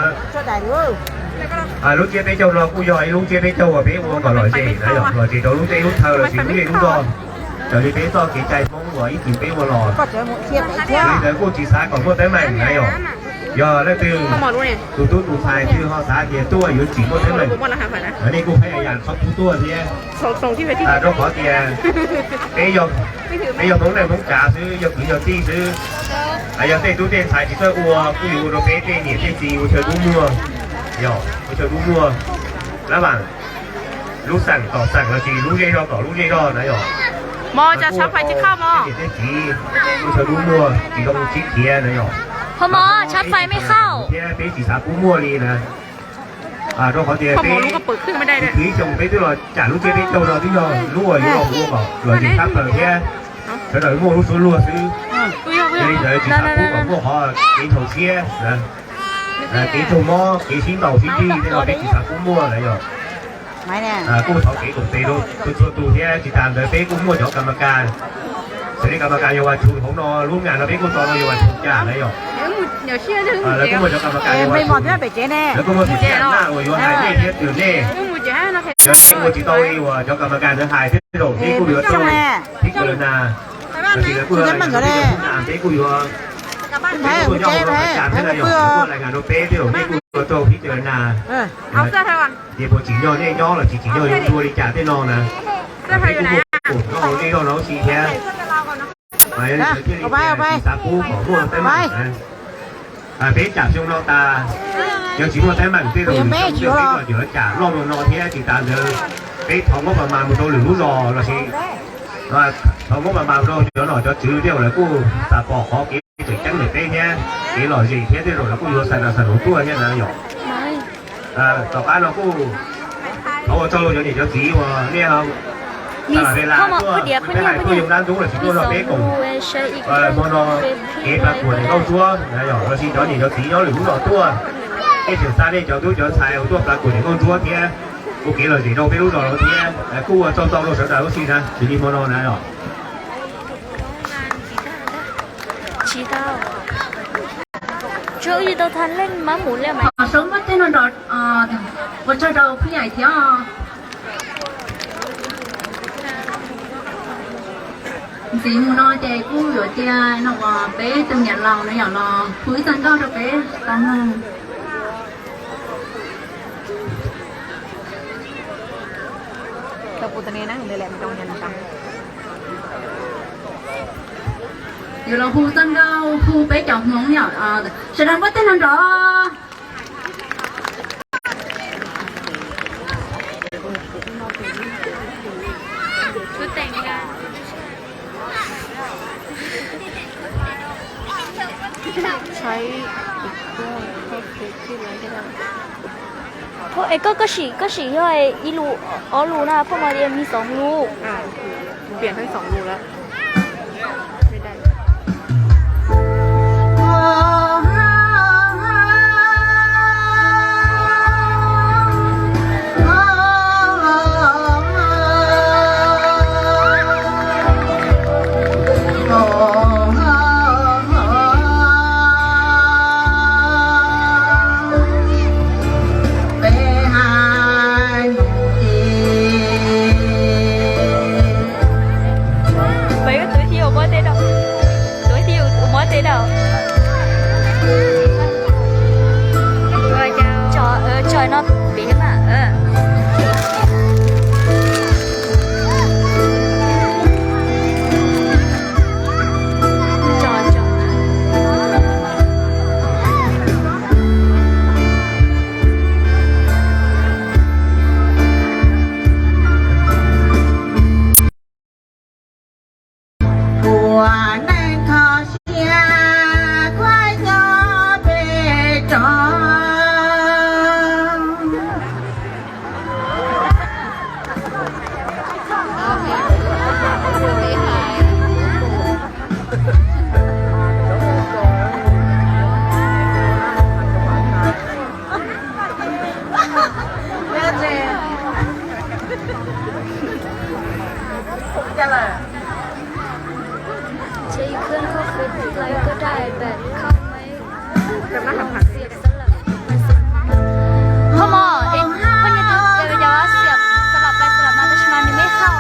lub tsiab peb caug no kuj yog ib lub tsiab peb caug uas peb ua kom lom zem na yom, lom zem rau lub teb lub chaw los sis lub zej lub zog, raws li peb txoj kev cai Hmoob uas ib txwm peb ua los. Yog li ntawd kuj tsis xav kom muaj teeb meem na yom. Yog leej twg tus tub tus ntxhais twg ho xav tias tuaj yuav tsim muaj teeb meem, nej kuj pheej yam txhob pub tuaj thiab. Rau qhov tias peb yog Hmoob neej Hmoob tsav xwb, yog kwv yog tij xwb. Yog tej tub tej ntxhais tsis txawj ua kuj yuav ua rau peb tej niam tej txiv ua chaw dub muag, ua chaw dub muag. Lab mas lub xeem tom xeem los sis lub zej zog tom lub zej zog na yom. Mos, cas tshav fais tsis khauj mos? Niam thiab txiv, ua chaw dub muag tsis zoo sib khiav na yom. Ho mos, tshav fais me khauj thiab peb tsis xav pub muaj li na. Rau qhov tias peb ib xyoo peb twb los tsam lub tsiab peb caug no twb yog lub uas yuav los ua kom lom zem tshaj plaws thiab sawv daws muaj lub suab luag xwb. Yog li ntawd tsis xav pub kom muaj qhov kev ntshaus siab, kev raug mob, kev sib ntaus sib nrig tej no peb tsis xav pub muaj na yom. Kuj thov kev koom tes rau txhua tus thiab tsis tas ntawd peb kuj muaj cov kas mas kas. Xws li kas mas kas Yawm Vas Tsum hauv no lub ngam no peb kuj tso rau Yawm Vas Tsum cam na yom. Lawv kuj muaj cov kas mas kas Yawm Vas Tsum, lawv kuj muaj tus cam naj uas yuav hais nej thiab twm nej. Yog nej ua tsis tau li uas cov kas mas kas ntawd hais thiab zaum nej kuj yuav tau phib kas nas, los sis lawv kuj yuav hais nas, peb kuj yuav, peb kuj tuaj nyob hauv no kas thiab na yom, lawv kuj hais nas rau peb thiab zaum nej kuj yuav tau phib kas nas. Ces puas tsim nyog nej nyob los tsis tsim nyog yuav ua li cas tej no na. Peb kuj muaj nyob hauv zej zog no ub si thiab. Tsis xav pub kom muaj teeb meem. Peb tsam xyoo no tas, yog tsis muaj teeb meem tej zaum peb yuav tsam loj no thiab tsis tas ntawd peb thov muab pas mas mus rau lwm lub zos los sis thov muab pas mas mus rau cov nom cov tswv tej zaum lawv kuj xam pom qhov kev tseem ceeb ntawm peb thiab, kev lom zem thiab tej zaum los kuj yuav xa nas xa noov tuaj thiab na yom. Tom qab no kuj thov ua tsaug rau cov niam cov txiv uas nej xa las ve las tuaj, peb hais tuaj yoo dab ntub los sis tuaj nrog peb koom hmo no kev plas kuam niam nkauj ntsuab na yom, los sis cov niam cov txiv nyob lwm lub zos tuaj, nej tseem xa nej cov tub cov ntxhais uas tuaj plas kuam niam nkauj ntsuab thiab ua kev lom zem rau peb lub zos no thiab. Kuj ua tsaug ntau rau sawv daws lub sij hawm na, tsis li hmo no na yom. Tsis tau. Tsuas yog tau tag leej mab mus li mas. Soob muab tej no nrog ua tsaug rau phub yaim thiab. Ntxiv mus no ces kuj yuav cia no uas peb tus niam laus no yom los hu ib txoj nkauj rau peb tau mloog. Yuav los hu txoj nkauj hu peb cov Hmoob yom, sawv daws muab tej no nrog. Phauj, es koj, koj sim, koj sim yog ib lus ob lus na, phauj, mas tias mi xoov lus. Peb hais mus ib. Peb tus tij uas muab tej dau. Tus tij uas muab tej dau. Tso, tso no pem mas. Ua neej kho siab kuaj nyob peb rov. Koj mog, koj nyias tus cov xiam xav lam pais xav lam mas tab sis mas nws me hau.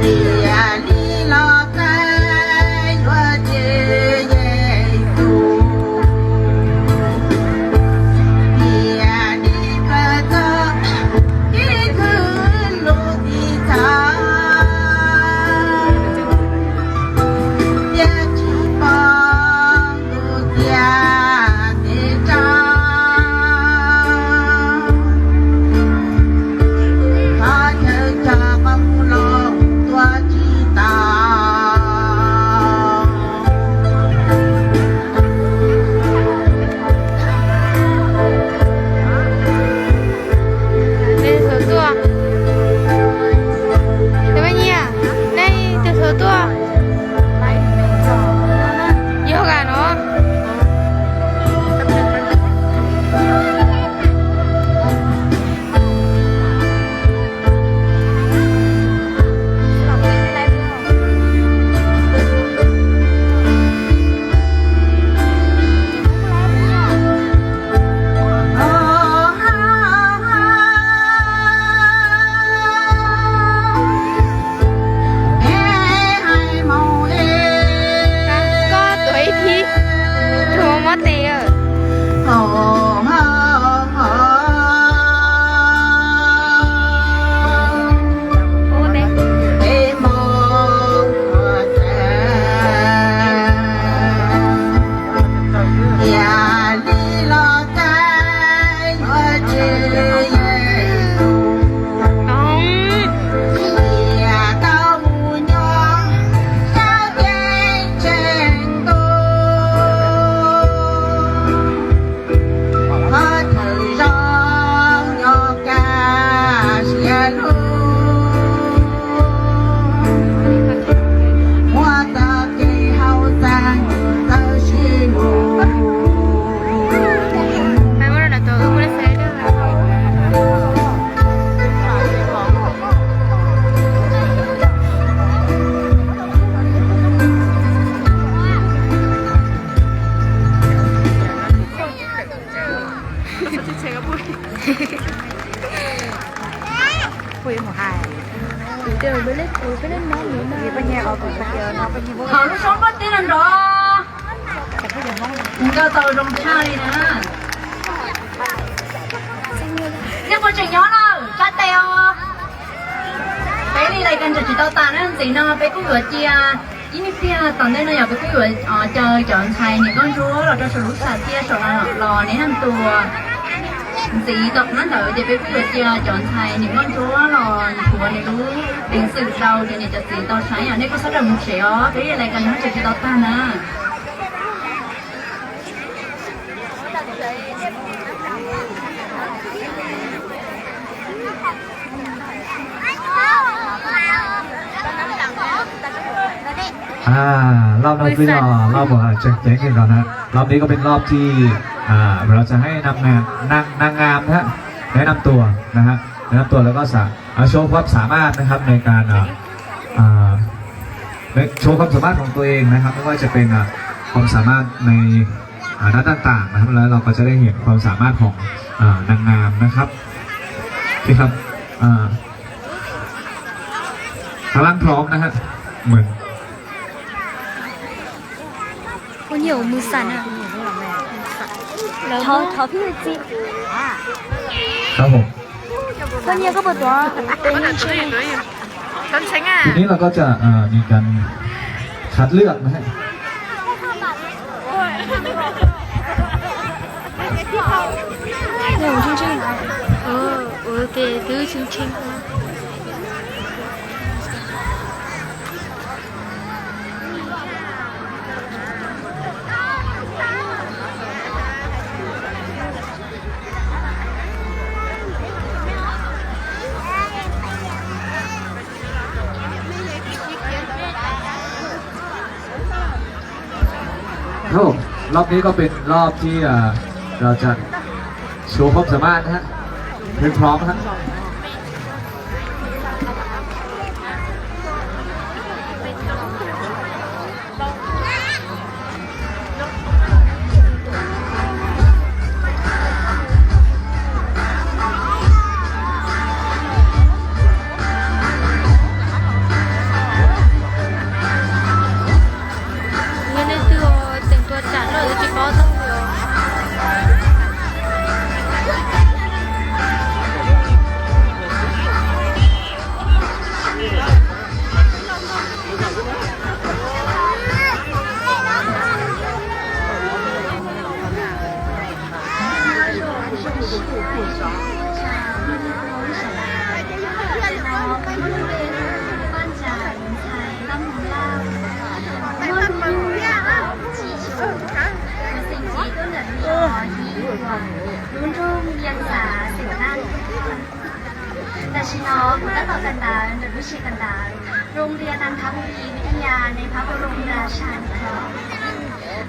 Tiag li los txais yuav tseg Yexus, tiag li kawg txog kev khwv lus tiv thaiv, thiab tsis pom ntuj cia kev tso. Thov caw cov qoob loo tuaj tsis tau. Nej tus tuaj, nej tus tuaj, yog kawg no. Koj tuav ib thib, tuav mob tes. Thawj zaug nyob kaj siab lug, muab txoj kev hauv txaj txawj sib hlub. Thaum lub suab pob teb no nrov, nkawd tau zoo tshaj li na. Nej puas tseem nyob lawm? Sab tes os. Peb li lais kas tseem tsis tau tas na, ntxiv no peb kuj yuav cia ib me pliag tom ntej no yog peb kuj yuav caw cov ntxhais niam nkauj ntsuab los rau saum lub sam thiaj saum no los neb naj tuas. Ntxiv tom qab ntawd ces peb kuj yuav cia cov ntxhais niam nkauj ntsuab los nthuav nws lub peev xwm rau cov niam cov txiv tau saib os. Nej kuj txhob rawm mus tsev os, peb li lais kas tseem tsis tau tag na. Lub no twb yog lub uas tseem ceeb kawg nkaus na. รอบนี้ก็เป็นรอบที่ เราจะให้นำนางนางงามนะฮะ แนะนำตัวนะฮะ แนะนำตัวแล้วก็สา โชว์ความสามารถนะครับในการ โชว์ความสามารถของตัวเองนะครับ ไม่ว่าจะเป็นความสามารถในด้านต่างๆนะครับ แล้วเราก็จะได้เห็นความสามารถของนางงามนะครับ นี่ครับ ทางล่างพร้อมนะฮะ เหมือน Ua niam mus xam na. Thov, thov phim ntxim. ครับผม Koj nyiaj koj puas tuav tes ntseeg? ทีนี้เราก็จะมีการคัดเลือกนะฮะ Ntseeg ntseeg. Ua tes twb ntseeg ntseeg. Ồ, รอบนี้ก็เป็นรอบที่ เอ่อ เราจะโชว์ความสามารถนะฮะ เตรียมพร้อมนะฮะ นนทบุรีวิทยาในพระบรมราชานุเคราะห์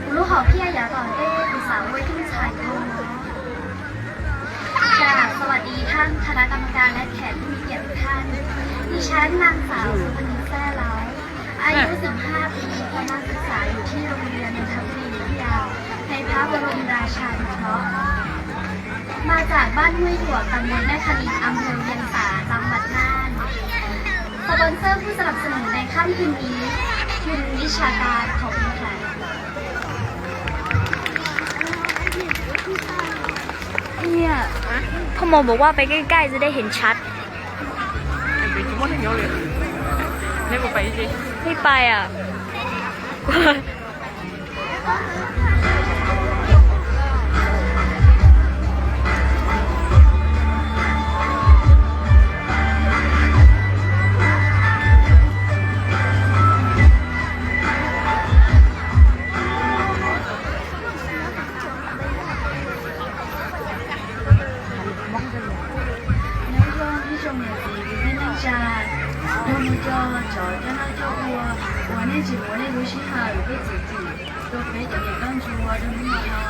Kuv lub hom phiaj yav tom ntej kuv xav ua ib tug ntxhais kho mob. กราบสวัสดีท่านคณะกรรมการและแขกผู้มีเกียรติทุกท่าน ดิฉันนางสาวสุพนิช แซ่เล้า อายุ สิบห้า ปี กำลังศึกษาอยู่ที่โรงเรียนนนทบุรีวิทยา ในพระบรมราชานุเคราะห์ มาจากบ้านห้วยหยวก ตำบลแม่คะนิง อำเภอเวียงสา จังหวัดน่าน สปอนเซอร์ผู้สนับสนุนในค่ำคืนนี้ ทุนวิชาการ ขอบคุณค่ะ เนี่ย พ่อหมอบอกว่าไปใกล้ๆจะได้เห็นชัด ไม่ไปอ่ะ กลัว Nyob zoo ib tsoom niam txiv kwv tij neej tsa, nrog mus coj tsov coj noj coj ua uas nej tsis muab nej lub sij hawm thiab txuv txim rau peb cov niam nkauj ntsuab rau hnub no.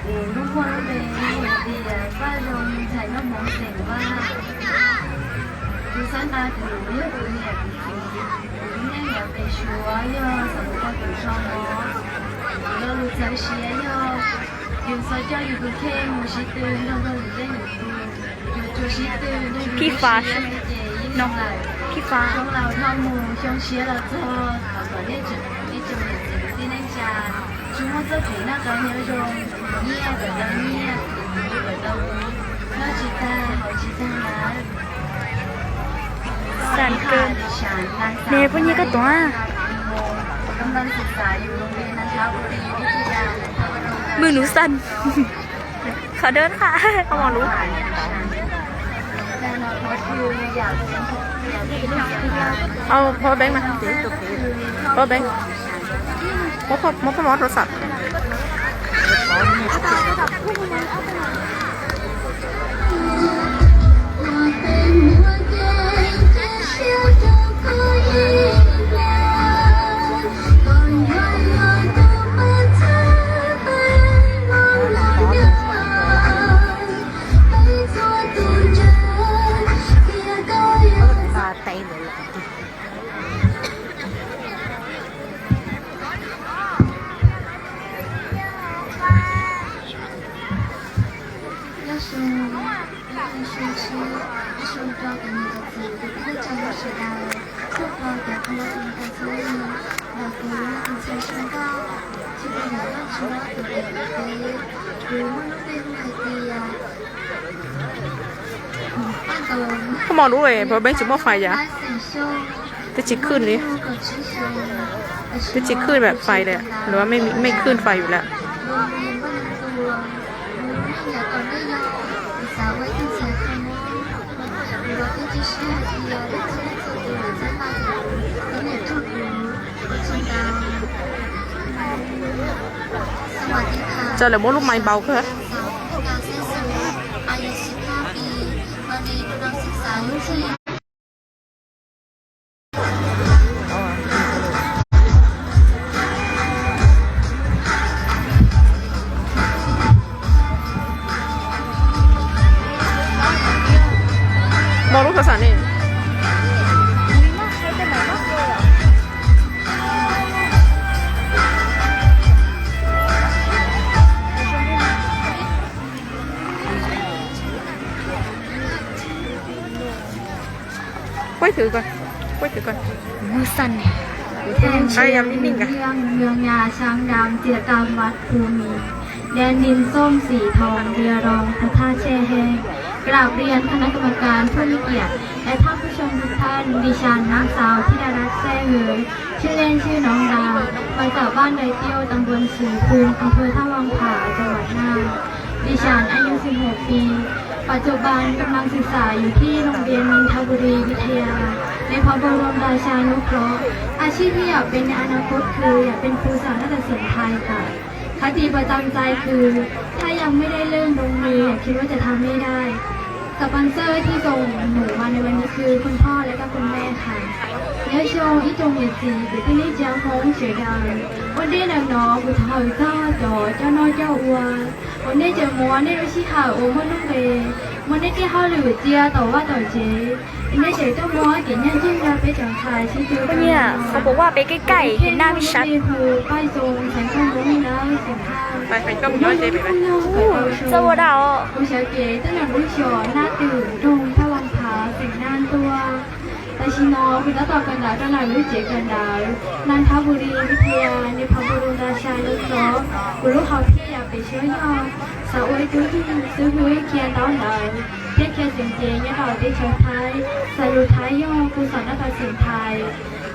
Kuv lub npe hu hais tias Paj Zoo, ntxhais noj hmoov xeem Vaj. Tus xab nqa kuv yog tus niam tus txiv. Kuv lub neej yav pem suav yog xav mus ua tus so mov. Kuv lo lus txhawv siab yog yus xav coj yus tus kheej mus sib tw nrog nrog yus tej yus tug. Yus tsuas sib tw nrog yus lub siab ces yeej zoo lawm. Xyoo laus dhau mus xyoo tshiab los txog, thov kom nej tseem, nej tseem niam txiv kwv tij neej tsa tsuas muaj txoj kev noj qab nyob zoo, nyiaj kom tau nyiaj, lub kom tau lub, noj tsis tag haus tsis tag lawm. Nws puas nyiaj koj tuav? Bwj nus xaj. Qhov dawb qhov mos lub. Au, power bank mas. Power bank. Muab, muab pob mov rau xam. Nyob zoo, nyob zoo sib, nyob zoo rau cov niam cov txiv kwv tij neej tsa sawv daws. Nyob zoo rau cov phooj ywg txhua leej, ntawm kuv tus ntxhais Xyooj Nkauj, tsis hais yog Vaj Tshuab tus daim teb, kuv muaj lub npe hu hais tias Paj Ntoos. Koj mos lub power bank tsis muaj fais yam, twb tsis khwj li, twb tsis khwj fais li, los meej khwj fais yus lawm. Cas lawv muab lub mais npau kawg. Mos lub thov xam ne. Quét thử coi. Quét thử coi. Mưa xanh này. Ai, yam ninh ninh à? Ương, ương nhà sáng đám tiệc tam vặt phú mỹ, đèn ninh ส้ม สีทอง เรือรอง พระธาตุแช่แห้ง กราบเรียนคณะกรรมการผู้มีเกียรติ และท่านผู้ชมทุกท่าน ดิฉันนางสาวธิดารัตน์ แซ่เฮย ชื่อเล่นชื่อน้องดาว มาจากบ้านดอยเตี้ยว ตำบลสีภูมิ อำเภอท่าวังผา จังหวัดน่าน ดิฉันอายุ สิบหก ปี ปัจจุบันกำลังศึกษาอยู่ที่โรงเรียนนนทบุรีวิทยา ในพระบรมราชานุเคราะห์ อาชีพที่อยากเป็นในอนาคตคืออยากเป็นครูสอนนาฏศิลป์ไทยค่ะ คติประจำใจคือ ถ้ายังไม่ได้เริ่มลงมือ อย่าคิดว่าจะทำไม่ได้ สปอนเซอร์ที่ส่งหนูมาในวันนี้คือคุณพ่อและก็คุณแม่ค่ะ Nyob zoo ib tsoom niam txiv kwv tij neej tsa Hmoob sawv daws, ua ntej ntawm no kuv thov hawm txog cov coj noj coj ua, uas nej tseem muab nej lub sij hawm uas muaj nuj nqis, muab nej tej hauj lwm txia tom vaj tom tsev, nej tseem tuaj muab kev ncaj ncees rau peb cov ntxhais sib tw. Ua niam, koj puas ua peb kev cai thiab naj vij sab? Hu Paj Zoo ntxhais nkauj Hmoob nawb xeem Hawj. Txawj ua dab os. Kuv sawv kev tuaj nram lub xyom Naj Twm nroog Phaj Vaj Phav xeem Naj tuaj. Tam sim no kuv tab tom kawm ntawv rau ntawm lub tsev kawm ntawv Nanthaburi Vidhya, Nepal Buru Dasha Losov. Kuv lub hom phiaj yam pem suab yog xav ua ib tug xib hwb khia ntaub ntawv thiab khia txeem cev nyob rau teb chaws Thaib. Xav lus Thaib yog kuv xav noj tau xeem Thaib.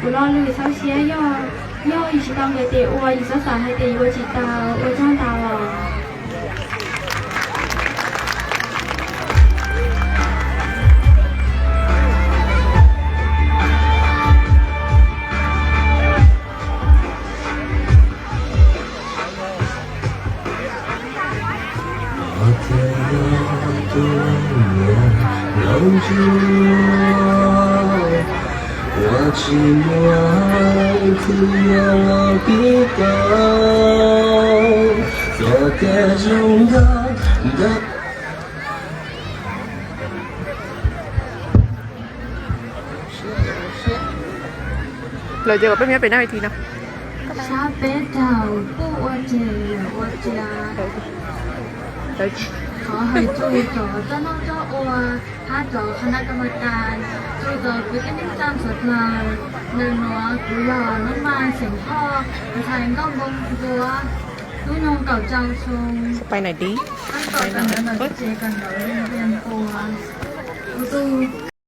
Kuv lo lus xav siab yog, yog yus tsis tau nkawd tes ua, yus txhob xav hais tias yus ua tsis tau, ua txog ntau. Lawv ces kom peb nyob pem naj ve thi no. Sab peb caug kuj ua ces ua cia. Thov hais rau cov coj noj coj ua hab cov qhov naj ka mas kas, rau cov kwv tij neej tsa sawv dlawg. Ntawm nuav kuv yog Nub Mas xeem Hoj, ntxhais nkauj Npoo Npua, hnub nyoog kaum rau xyoo, tab tom kawm ntawv ntawm tsev kawm ntawv Vias Npua. Kuv tus